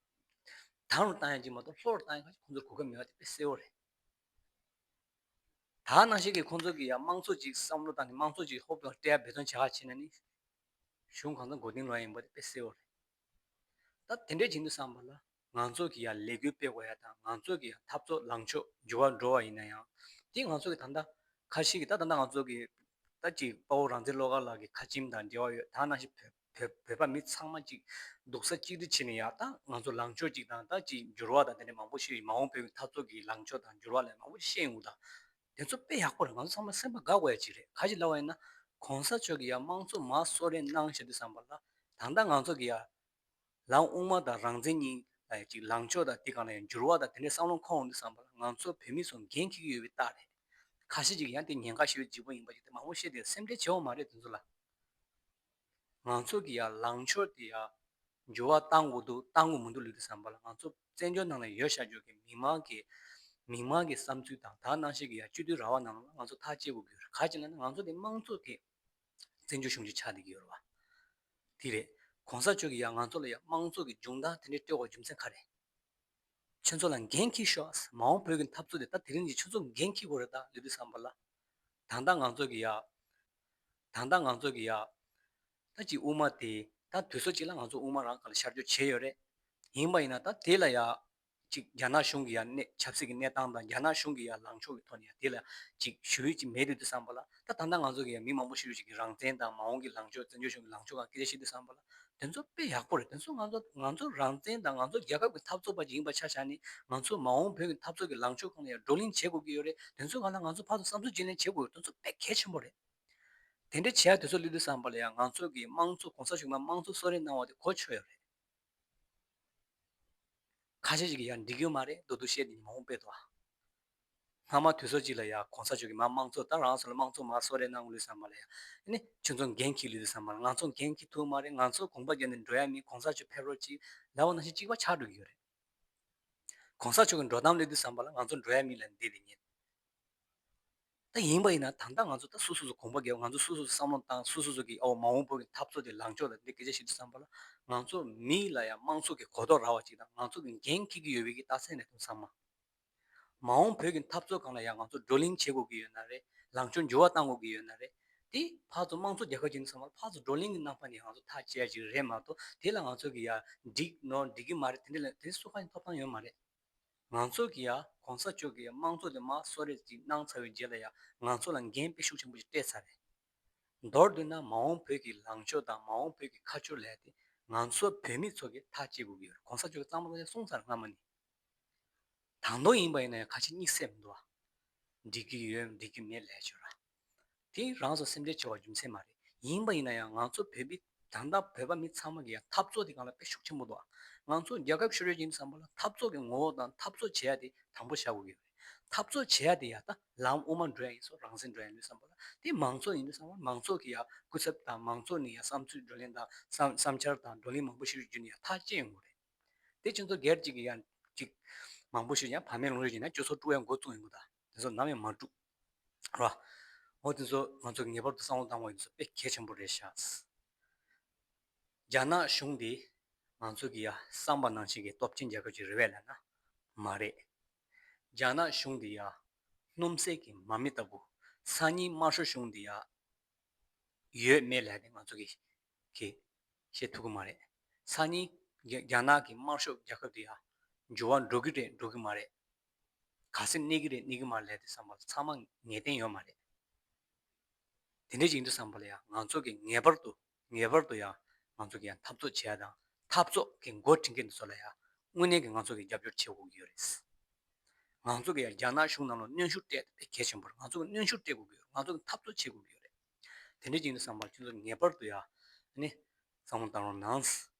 དམ་རུ་བཏང་ཡ་གཅིག་མ་གཏོགས་ལྷོད་རུ་བཏང་ཡ་གཅིག་ཁོང་ཚོར་གོ་སྐབས་མེད་པ་དེ་དཔེ་གསལ་བོ་རེད། ད་ནང་བཞིན་གྱི་ཁོང་ཚོ་གི་ཡ་དམངས་གཙོ་ཅིག་བསམ་བློ་བཏང་ནས་དམངས་གཙོ་ཅིག་ཧོབ་ཏེ་སྤྲད་ཡ་འབད་བརྩོན་བྱེད་ཁ་བྱེད་ན་ནི། གཞུང་གང་ཚང་མགོ་རྟིང་སློག་ཡ་ཡིན་པ་དེ་དཔེ་གསལ་བོ་རེད། ད་དེ་འདྲས་བྱེད་དུས་བསམ་པ་ལ་ང་ཚོ་གི་ཡ་ལས་འགུལ་སྤེལ་དགོས་ཡ་དང་ང་ཚོ་གི་ཡ་འཐབ་རྩོད་ལངས་ཕྱོགས་འགྱུར་བ་འགྲོ་བ་ཡིན་ན་ཡང་དེ་ང་ཚོ་གི་ད་ལྟ་ཁ་ཤས་ཀྱི་ད་ད་ལྟ་ང་ཚོ་གི་ད་ཅིག་དཔའ་བོ་རང་བཙན་བློ་དགའ་ལགས་ཀྱི་ཁ་ཆེམས་དང་འབྲེལ་བ་ཡོད། ད་ནང་བཞིན་བོད་བོད་བོད་པ་མི་ཚང་མ་ཅིག་རྡོག་རྩ་གཅིག་སྒྲིལ་བྱས་ནས་ཡ་ད་ང་ཚོ་ལངས་ཕྱོགས་ཅིག་དང་ད་ཅིག་འགྱུར་བ་དང་དེ་འདྲ་མང་པོ་ཞིག་མ་འོངས་བོད་ཀྱི་འཐབ་རྩོད་ཀྱི་ལངས་ཕྱོགས་དང་འགྱུར་བ་ལ་མང་པོ་ཞིག་བཤད་ཡོང་གི་ད། དེ་ཚོ་དཔེ་ཡག་པོ་རེད། ང་ཚོ་ཚང་མ་སེམས་པ་དགའ་དགོས་ཡ་ཅིག་རེད། ག་ཅི་ལབ་པ་ཡིན་ན་གོང་ས་མཆོག་གིས་ཡ་དམངས་གཙོ་མར་གསོལ་རས་གནང་བཞག་དུས་བསམ་པ་ལ་ད་ལྟ་ང་ཚོ་གི་ཡ་ལམ་དབུ་མ་དང་རང་བཙན་གཉིས་ལ་ཡ་ཅིག་ལངས་ཕྱོགས་དང་དེ་གང་ལ་ཡ་འགྱུར་བ་དང་དེ་འདྲའི་བསམ་བློ་འཁོར་འོང་དུས་བསམ་པ་ལ་ང་ཚོ་བོད་མི་ཚོ་འགན་འཁྱེར་གྱི་ཡོད་པའི་རྟགས་རེད། ཁ་ཤས་ཅིག་ཡང་དེ་ཉེན་ཁ་ཞེ་པོ་ལྗིད་པོ་ཡིན་པ་ཅིག་དེ་མང་པོ་བཤད་དེ་སེམས་ཁྲལ་བྱེད་འོང་མ་རེད་དེ་ཚོ་ལ། ང་ཚོ་གི་ཡ་ལངས་ཕྱོགས་དེ་ཡ་འགྱུར་བ་བཏང་དགོས་འདུག་བཏང་དགོས་མི་འདུག་ལབ་དུས་བསམ་པ་ལ་ང་ཚོ་བཙན་བྱོལ་ནང་ལ་ཡོད་བཞག་ཆོག་གི་མི་མང་གི་མི་མང་གི་བསམ་ཚུལ་དང་ད་ནང་བཞིན་གི་ཡ་སྤྱི་འཐུས་ར་བ་ནང་ལ་ང་ཚོ་ཐག་བཅད་དགོས་ཀྱི་ཡོད་རེད། ག་ཅི་ལབ་ན་ང་ཚོ་དེ་དམངས་གཙོ་དེ་བཙན་བྱོལ་གཞུང་གཅིག་ཆགས་བསྡད་ཀྱི་ཡོད་རེད་བ། དེ་རེད། གོང་ས་མཆོག་གི་ཡ་ང་ཚོ་ལ་ཡ་དམངས་གཙོ་གི་སྦྱོང་བརྡར་དེ་འདྲས་སྤྲད་དགོས་རྒྱུ་མཚན་ག་རེད། ཁྱོད་ཚོ་ལ་འགན་འཁྱེར་ཤོག་མ་འོངས་བོད་ཀྱི་འཐབ་རྩོད་དེ་ད་དེ་རིང་གི་ཁྱོད་ཚོ་འགན་འཁྱེར་དགོས་རེད་ད་ལབ་དུས་བསམ་པ་ལ། ད་ལྟ་ང་ཚོ་གི་ཡ། ད་ལྟ་ང་ཚོ་གི་ཡ། ད་ཅིག་དབུ་མ་དེ་ད་དུས་ཚོད་ཅིག་ལ་ང་ཚོ་དབུ་མ་རང་སྒང་ལ་ཤར་བསྐྱོད་བྱས་ཡོད་རེད། ཡིན་པ་ཡིན་ན་ད་དེ་ལ་ཡ། ཅིག་རྒྱ་ནག་གཞུང་གི་ཡ་གནས་ཆབ་སྲིད་ཀྱི་གནས་སྟངས་དང་རྒྱ་ནག་གཞུང་གི་ཡ་ལངས་ཕྱོགས་ཀྱི་ཐོག་ནས་ཡ་དེ་ལ་ཅིག་ཞུ་ཡུལ་ཅིག་མེད་དུས་དུས་བསམ་པ་ལ་ད་ད་ལྟ་ང་ཚོ་གི་ཡ་མི་མང་པོ་ཞིག་ཅིག་གི་རང་བཙན་དང་མ་འོངས་ཀྱི་ལངས་ཕྱོགས་བཙན་བྱོལ་གཞུང་གི་ལངས་ཕྱོགས་སྒང་སྐད་ཆ་བཤད་དུས་བསམ་པ་ལ་དེ་ཚོ་དཔེ་ཡག་པོ་རེད། དེ་ཚོ་ང་ཚོ་ང་ཚོ་རང་བཙན་དང་ང་ཚོ་རྒྱལ་ཁབ་ཀྱི་འཐབ་རྩོད་པ་ཅིག་ཡིན་པ་ཆ་བཞག་ནས་ང་ཚོ་མ་འོངས་བོད་ཀྱི་འཐབ་རྩོད་ཀྱི་ལངས་ཕྱོགས་སྒང་ལ་ཡ་བགྲོ་གླེང་བྱེད་དགོས་ཀྱི་ཡོད་རེད། དེ་ཚོའི་སྒང་ལ་ང་ཚོ་ཕར་ཚུར་བསམ་ཚུལ་བརྗེ་ལེན་བྱེད་དགོས་ཡོད། དེ་ཚོ་དཔེ་གལ་ཆེན་པོ་རེད། དེ་འདྲ་བྱས་དུས་ཚོད་སླེབས་དུས་བསམ་པ་ལ་ཡང་ང་ཚོ་གི་དམངས་གཙོ་གོང་ས་མཆོག་གིས་དམངས་གཙོ་གསོལ་རས་གནང་བ་དེ་གོ་ཆོད་ཡོད་རེད། ཁ་ཤས་ཤིག་གིས་ཡང་འགྲིག་གི་མ་རེད་མདོག་མདོག་བཤད་དེ་མ་འོངས་པའི་ཐོག་སྔ་མ་དུས་ཚོད་ཅིག་ལ་ཡང་གོང་ས་མཆོག་གིས་མར་དམངས་གཙོ་ད་རང་སོ་ལ་དམངས་གཙོ་མར་གསོལ་རས་གནང་དགོས་བསམ་པ་ལ་ཡང་ཨ་ནི་ཁྱོད་ཚོ་འགན་འཁྱེར་ལོས་བསམ་པ་ལ་ང་ཚོ་འགན་འཁྱེར་ཐུབ་མ་རེད། ང་ཚོ་གོམ་པ་བརྒྱབ་ནས་འགྲོ་ཡ་མིན། གོང་ས་མཆོག་ཕེབས་རོགས་གྱིས་ལབ་པ་ནང་བཞིན་གཅིག་པ་ཆགས་འགྲོ་གི་ཡོད་རེད། གོང་ས་མཆོག་གི་འགྲོ་སྟངས་སླེབས་དུས་བསམ་པ་ལ་ང་ཚོ་འགྲོ་ཡ་མིན་ལབ་འདི་དེ་ཉིད། ད་ཡིན་པ་ཡིན་ན་ད་ལྟ་ང་ཚོ་ད་སོ་སོ་སོ་གོམ་པ་རྒྱབ། ང་ཚོ་སོ་སོ་སོ་བསམ་བློ་བཏང་། སོ་སོ་སོ་གི་ཨོ་མ་འོངས་བོད་ཀྱི་འཐབ་རྩོད་དེ་ལངས་ཕྱོགས་ལ་འདི་སྐད་ཆ་བཤད་དུས་ཙམ་པ་ལ་ང་ཚོ་མི་ལ་ཡང་དམངས་གཙོ་གི་གོ་རྟོགས་རག་པ་ཅིག་དང་། ང་ཚོ་གི་འགན་འཁྱེར་གྱི་ཡོད་པའི་གི་རྟགས་མཚན་རེད་འདུག་བསམ་མ། མ་འོངས་བོད་ཀྱི་འཐབ་རྩོད་སྒང་ལ་ཡང་ང་ཚོ་བགྲོ་གླེང་བྱེད་དགོས་ཀྱི་ཡོད་ན་རེད། ལངས་ཕྱོགས་འགྱུར་བ་གཏང་དགོས་ཀྱི་ཡོད་ན་རེད། དེ་ཕར་ཚུར་དམངས་གཙོ་རྒྱལ་ཁབ་ཅིག་ཡིན་ཙང་མ་ཕར་ཚུར་བགྲོ་གླེང་གི་རྣམ་པ་ནས་ང་ཚོ་ཐག་བཅད་ཡ་ཅིག་རེད་མ་གཏོགས། དེ་ལ་ང་ཚོ་གི་ཡ་འགྲིག་ནོ་འགྲིག་གི་མ་རེད། དེ་འདྲ་ལ་དེ་སུ་གང་ཡང་ཐོབ་ཐང་ཡོད་མ་རེད། ང་ཚོ་གི་ཡ་གོང་ས་མཆོག་གི་ཡ་དམངས་གཙོ་དེ་མར་གསོལ་རས་ཅིག་གནང་ཚར་བའི་རྗེས་ལ་ཡ་ང་ཚོ་ལ་འགན་དཔེ་ཤུགས་ཆེན་པོ་ཞིག་སྤྲད་ཚར་རེད། མདོར་བསྡུས་ན་མ་འོངས་བོད་ཀྱི་ལངས་ཕྱོགས་དང་མ་འོངས་བོད་ཀྱི་ཁ་ཕྱོགས་ལ་ཡ་དེ་ང་ཚོ་བོད་མི་ཚོ་གིས་ཐག་བཅད་དགོས་ཀྱི་ཡོད་རེད། གོང་ས་མཆོག་གིས་གཙང་མ་ལོག་ཡ་གསུངས་ཚར་རེད་སྔ་མ་ནས། དང་ཐོག་ཡིན་པ་ཡིན་ན་ཡང་ཁ་ཞེ་གཉིས་སེ་མི་འདུག་བ། འགྲིག་གི་ཡོད་འགྲིག་གི་མེད་ལས་བྱོས་ར། དེ་རང་ཚོ་སེམས་ཁྲལ་བྱེད་པ་རྒྱུ་མཚན་མ་རེད། ཡིན་པ་ཡིན་ན་ཡང་ང་ཚོ་བོད་མི་ད་ལྟ་བོད་པ་མི་ཚང་མ་གི་ཡང་འཐབ་རྩོད་དེ་སྒང་ལ་དཔེ་ཤུགས་ཆེན་པོ་འདུག་བ། ང་ཚོ་རྒྱལ་ཁབ་ཤོར་ཡོད་ཡིན་བསམ་པ་ལ་འཐབ་རྩོད་ཀྱི་ངོ་བོ་དང་འཐབ་རྩོད་བྱེད་ཡ་དེ་དང་པོ་བཞག་དགོས་ཀྱི་ཡོད་རེད། འཐབ་རྩོད་བྱེད་ཡ་དེ་ཡ་ད་ལམ་དབུ་མ་འགྲོ་ཡ་ཡིན་སོང་། རང་སེམས་འགྲོ་ཡ་ཡིན་བསམ་པ་ལ་དེ་མང་གཙོ་ཡིན་བསམ་པ་ལ་མང་གཙོ་གི་ཡ་སྐུ་ཚབ་དང་མང་གཙོ་ནས་ཡ་བསམ་ཚུལ་བགྲོ་གླེང་དང་བསམ་བསམ་འཆར་དང་བགྲོ་གླེང་མང་པོ་ཞིག་བརྒྱུད་ནས་ཡ་ཐག་བཅད་ཡོང་དགོས་རེད། དེ་སྤྱི་ཚོགས་སྒེར་གཅིག་གི་ཡང་གཅིག་མང་པོ་ཞིག་ཡང་བག་མེད་ལོང་རེ་བྱས་ན་སྤྱི་ཚོགས་དཀྲུག་ཡང་འགོ་བཙུགས་ཡོང་གི། ད་དེ་ཚོ་ནམ་ཡང་མ་དཀྲུག་ར། འོ་དེ་ཚོ་ང་ཚོ་ངེས་པར་དུ་བསམ་བློ་བཏང་དགོས་ཡ་དེ་ཚོ་དཔེ་གལ་ཆེན་པོ་རེད་ཤག་རྒྱ་ནག་གཞུང་འདི་ང་ཚོ་གི་ཡ་བསམ་པ་ནང་བཞིན་གྱི་སྟོབས་ཆེན་རྒྱལ་ཁབ་ཅིག་རེད་པས་ལབ་ན་མ་རེད། རྒྱ་ནག་གཞུང་འདི་ཡ་སྣུམ་ཟད་ཀྱི་མ་མི་ལྟ་བུ། སང་ཉིན་དམར་ཤོག་གཞུང་འདི་ཡ་ཡོད་མེད་ལབ་ཡ་དེ་ང་ཚོ་གིས་གིས་ཤེས་ཐུབ་ཀྱི་མ་རེད། སང་ཉིན་རྒྱ་རྒྱ་ནག་གི་དམར་ཤོག་རྒྱལ་ཁབ་དེ་ཡང་འགྱུར་བ་འགྲོ་གི་རེད་འགྲོ་གི་མ་རེད། ག་ཚོད་གནས་ཀྱི་རེད་གནས་ཀྱི་མ་རེད་ལབ་དུས་ཙམ་པ་ལ་ཚང་མ་ངེས་གཏན་ཡོད་མ་རེད། དེ་འདྲ་ཅིག་ཡིན་དུས་ཙམ་པ་ལ་ཡང་ང་ཚོ་གིས་ངེས་པར་དུ་ངེས་པར་དུ་ཡང་ང་ཚོ་གིས་ཡང་འཐབ་རྩོད་བྱེད་ཡ་དང་འཐབ་རྩོད་ཀྱི་འགོ་ཁྲིད་མཁན་དེ་ཚོ་ལ་ཡང་དངོས་གནས་ཀྱི་ང་ཚོ་གིས་རྒྱབ་སྐྱོར་བྱེད་དགོས་ཀྱི་ཡོད་རེད། ང་ཚོ་གིས་ཡང་རྒྱ་ནག་གཞུང་ནང་ལ་གནོན་ཤུགས་སྤྲད་དེ་དཔེ་གལ་ཆེན་པོ་རེད། ང་ཚོ་གིས་གནོན་ཤུགས་སྤྲད་དགོས་ཀྱི་ཡོད་རེད། ང་ཚོ་གིས་འཐབ་རྩོད་བྱེད་དགོས་ཀྱི་ཡོད་རེད། དེ་འདྲ་ཅིག་ཡིན་དུས་ཙམ་པ་ཁྱོད་ཚོ་ངེས་པར་དུ་ཡ་ནི་བསམ་བློ་བཏང་རོགས་གནང་།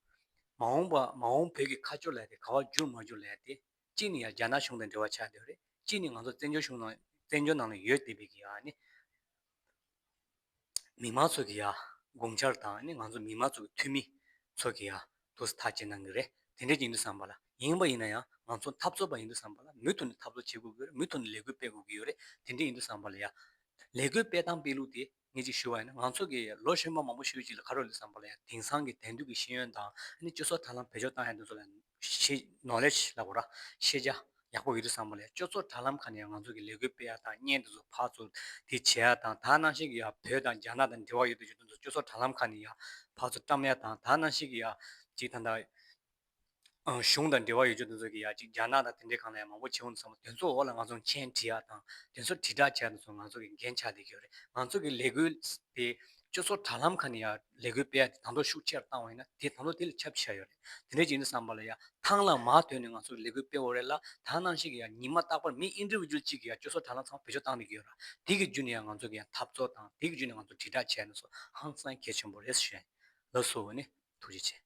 མ་འོངས་པ་མ་འོངས་བོད་ཀྱི་ཁ་ཕྱོགས་ལབ་ཡ་དེ་ག་པར་འགྱུར་མ་འགྱུར་ལབ་ཡ་དེ་གཅིག་ནི་ཡ་རྒྱ་ནག་གཞུང་དང་འབྲེལ་བ་ཆགས་བསྡད་ཡོད་རེད། གཅིག་ནི་ང་ཚོ་བཙན་བྱོལ་གཞུང་ནང་བཙན་བྱོལ་ནང་ལ་ཡོད་བསྡད་པའི་གི་ཡ་ནི་མི་མང་ཚོ་གི་ཡ་དགོངས་འཆར་དང་ནི་ང་ཚོ་མི་མང་ཚོ་གི་འཐུས་མི་ཚོ་གི་ཡ་དུས་ཐག་བཅད་གནང་གི་རེད། དེ་འདྲ་ཅིག་ཡིན་དུས་ཙམ་པ་ལ་ཡིན་པ་ཡིན་ན་ཡང་ང་ཚོ་འཐབ་རྩོད་པ་ཡིན་དུས་ཙམ་པ་ལ་མུ་མཐུད་ནས་འཐབ་རྩོད་བྱེད་དགོས་ཀྱི་ཡོད་རེད། མུ་མཐུད་ནས་ལས་འགུལ་སྤེལ་དགོས་ཀྱི་ཡོད་རེད། དེ་འདྲ་ཡིན་དུས་ཙམ་པ་ལ་ཡ་ལས་འགུལ་སྤེལ་སྟངས་སྤེལ་ལུགས་དེ་ངས་ཅིག་ཞུ་བ་ཡིན་ན། ང་ཚོ་གིས་ལོ་གཞོན་པ་མང་པོ་ཞིག་ཅིག་ལ་ག་རེ་ལབ་བསམ་པ་ལ་ཡང་དེང་སང་གི་དེང་དུས་ཀྱི་ཤེས་ཡོན་དང་ཨ་ནི་སྤྱི་ཚོགས་དྲ་ལམ་བེད་སྤྱོད་བཏང་ཡ་འདི་ཚོ་ལ་ཤེས་ནོ་ལེ་ཇི་ལབ་དགོས་ར། ཤེས་བྱ་ཡག་པོ་ཡོད་དུས་བསམ་པ་ལ་ཡང་སྤྱི་ཚོགས་དྲ་ལམ་ཁག་ནས་ཡང་ང་ཚོ་གིས་ལས་འགུལ་སྤེལ་ཡ་དང་བརྙན་འདི་ཚོ་ཕར་ཚུར་དེ་བྱེད་ཡ་དང་། ད་ནང་བཞིན་གྱི་ཡང་བོད་དང་རྒྱ་ནག་དང་འབྲེལ་བ་ཡོད་དུས་ཡོད་དུས་ཚོ་སྤྱི་ཚོགས་དྲ་ལམ་ཁག་ནས་ཡང་ཕར་ཚུར་བཀྲམ་ཡ་དང་། ད་ནང་བཞིན་གྱི་ཡང་ཅིག་ད་ལྟ་གཞུང་དང་འབྲེལ་བ་ཡོད་རྒྱུ་དེ་ཚོ་གི་ཡ་གཅིག་རྒྱ་ནག་དང་དེ་འདྲའི་སྒང་ལ་ཡང་མང་པོ་བྱེད་འོང་དུས་ཙམ་པ་དེ་ཚོ་འོག་ལ་ང་ཚོ་མཆན་བྲིས་ཡ་དང་དེ་ཚོ་དྲིལ་བསྒྲགས་བྱས་དུས་ཚོ་ང་ཚོ་གི་འགན་ཆགས་བསྡད་ཀྱི་ཡོད་རེད། ང་ཚོ་གི་ལས་འགུལ་དེ་སྤྱི་ཚོགས་དྲ་ལམ་ཁག་ནས་ཡ་ལས་འགུལ་སྤེལ་ཡ་དེ་ད་དུང་ཤུགས་ཆེར་བཏང་བ་ཡིན་ན་དེ་ད་དུང་དེ་ལ་ཁྱབ་ཆེ་ཡོད་རེད། དེ་འདྲ་ཅིག་ཡིན་དུས་ཙམ་པ་ལ་ཡ་ཐང་ལ་མར་ཐོན་ནས་ང་ཚོ་གི་ལས་འགུལ་སྤེལ་དགོས་རེད་ལ། ད་ནང་བཞིན་གི་ཡ་ཉི་མ་རྟག་པར་མི་ཨིན་ཌི་བི་ཌུ་ཨལ་གཅིག་གི་ཡ་སྤྱི་ཚོགས་དྲ་ལམ་ཚང་མ་བེད་སྤྱོད་བཏང་བསྡད་ཀྱི་ཡོད་ར། དེ་གི་བརྒྱུད་ནས་ཡ་ང་ཚོ་གི་ཡ་འཐབ་རྩོད་དང་དེ་གི་བརྒྱུད་ནས་ང་ཚོ་དྲིལ་བསྒྲགས་བྱས་ནས་སོ་ཧང་སང་གལ་ཆེན་པོ་རེད་ཞུ་ཡ་ཡིན། ལགས་སོ། ཨ་ནི་ཐུགས་རྗེ་ཆེ།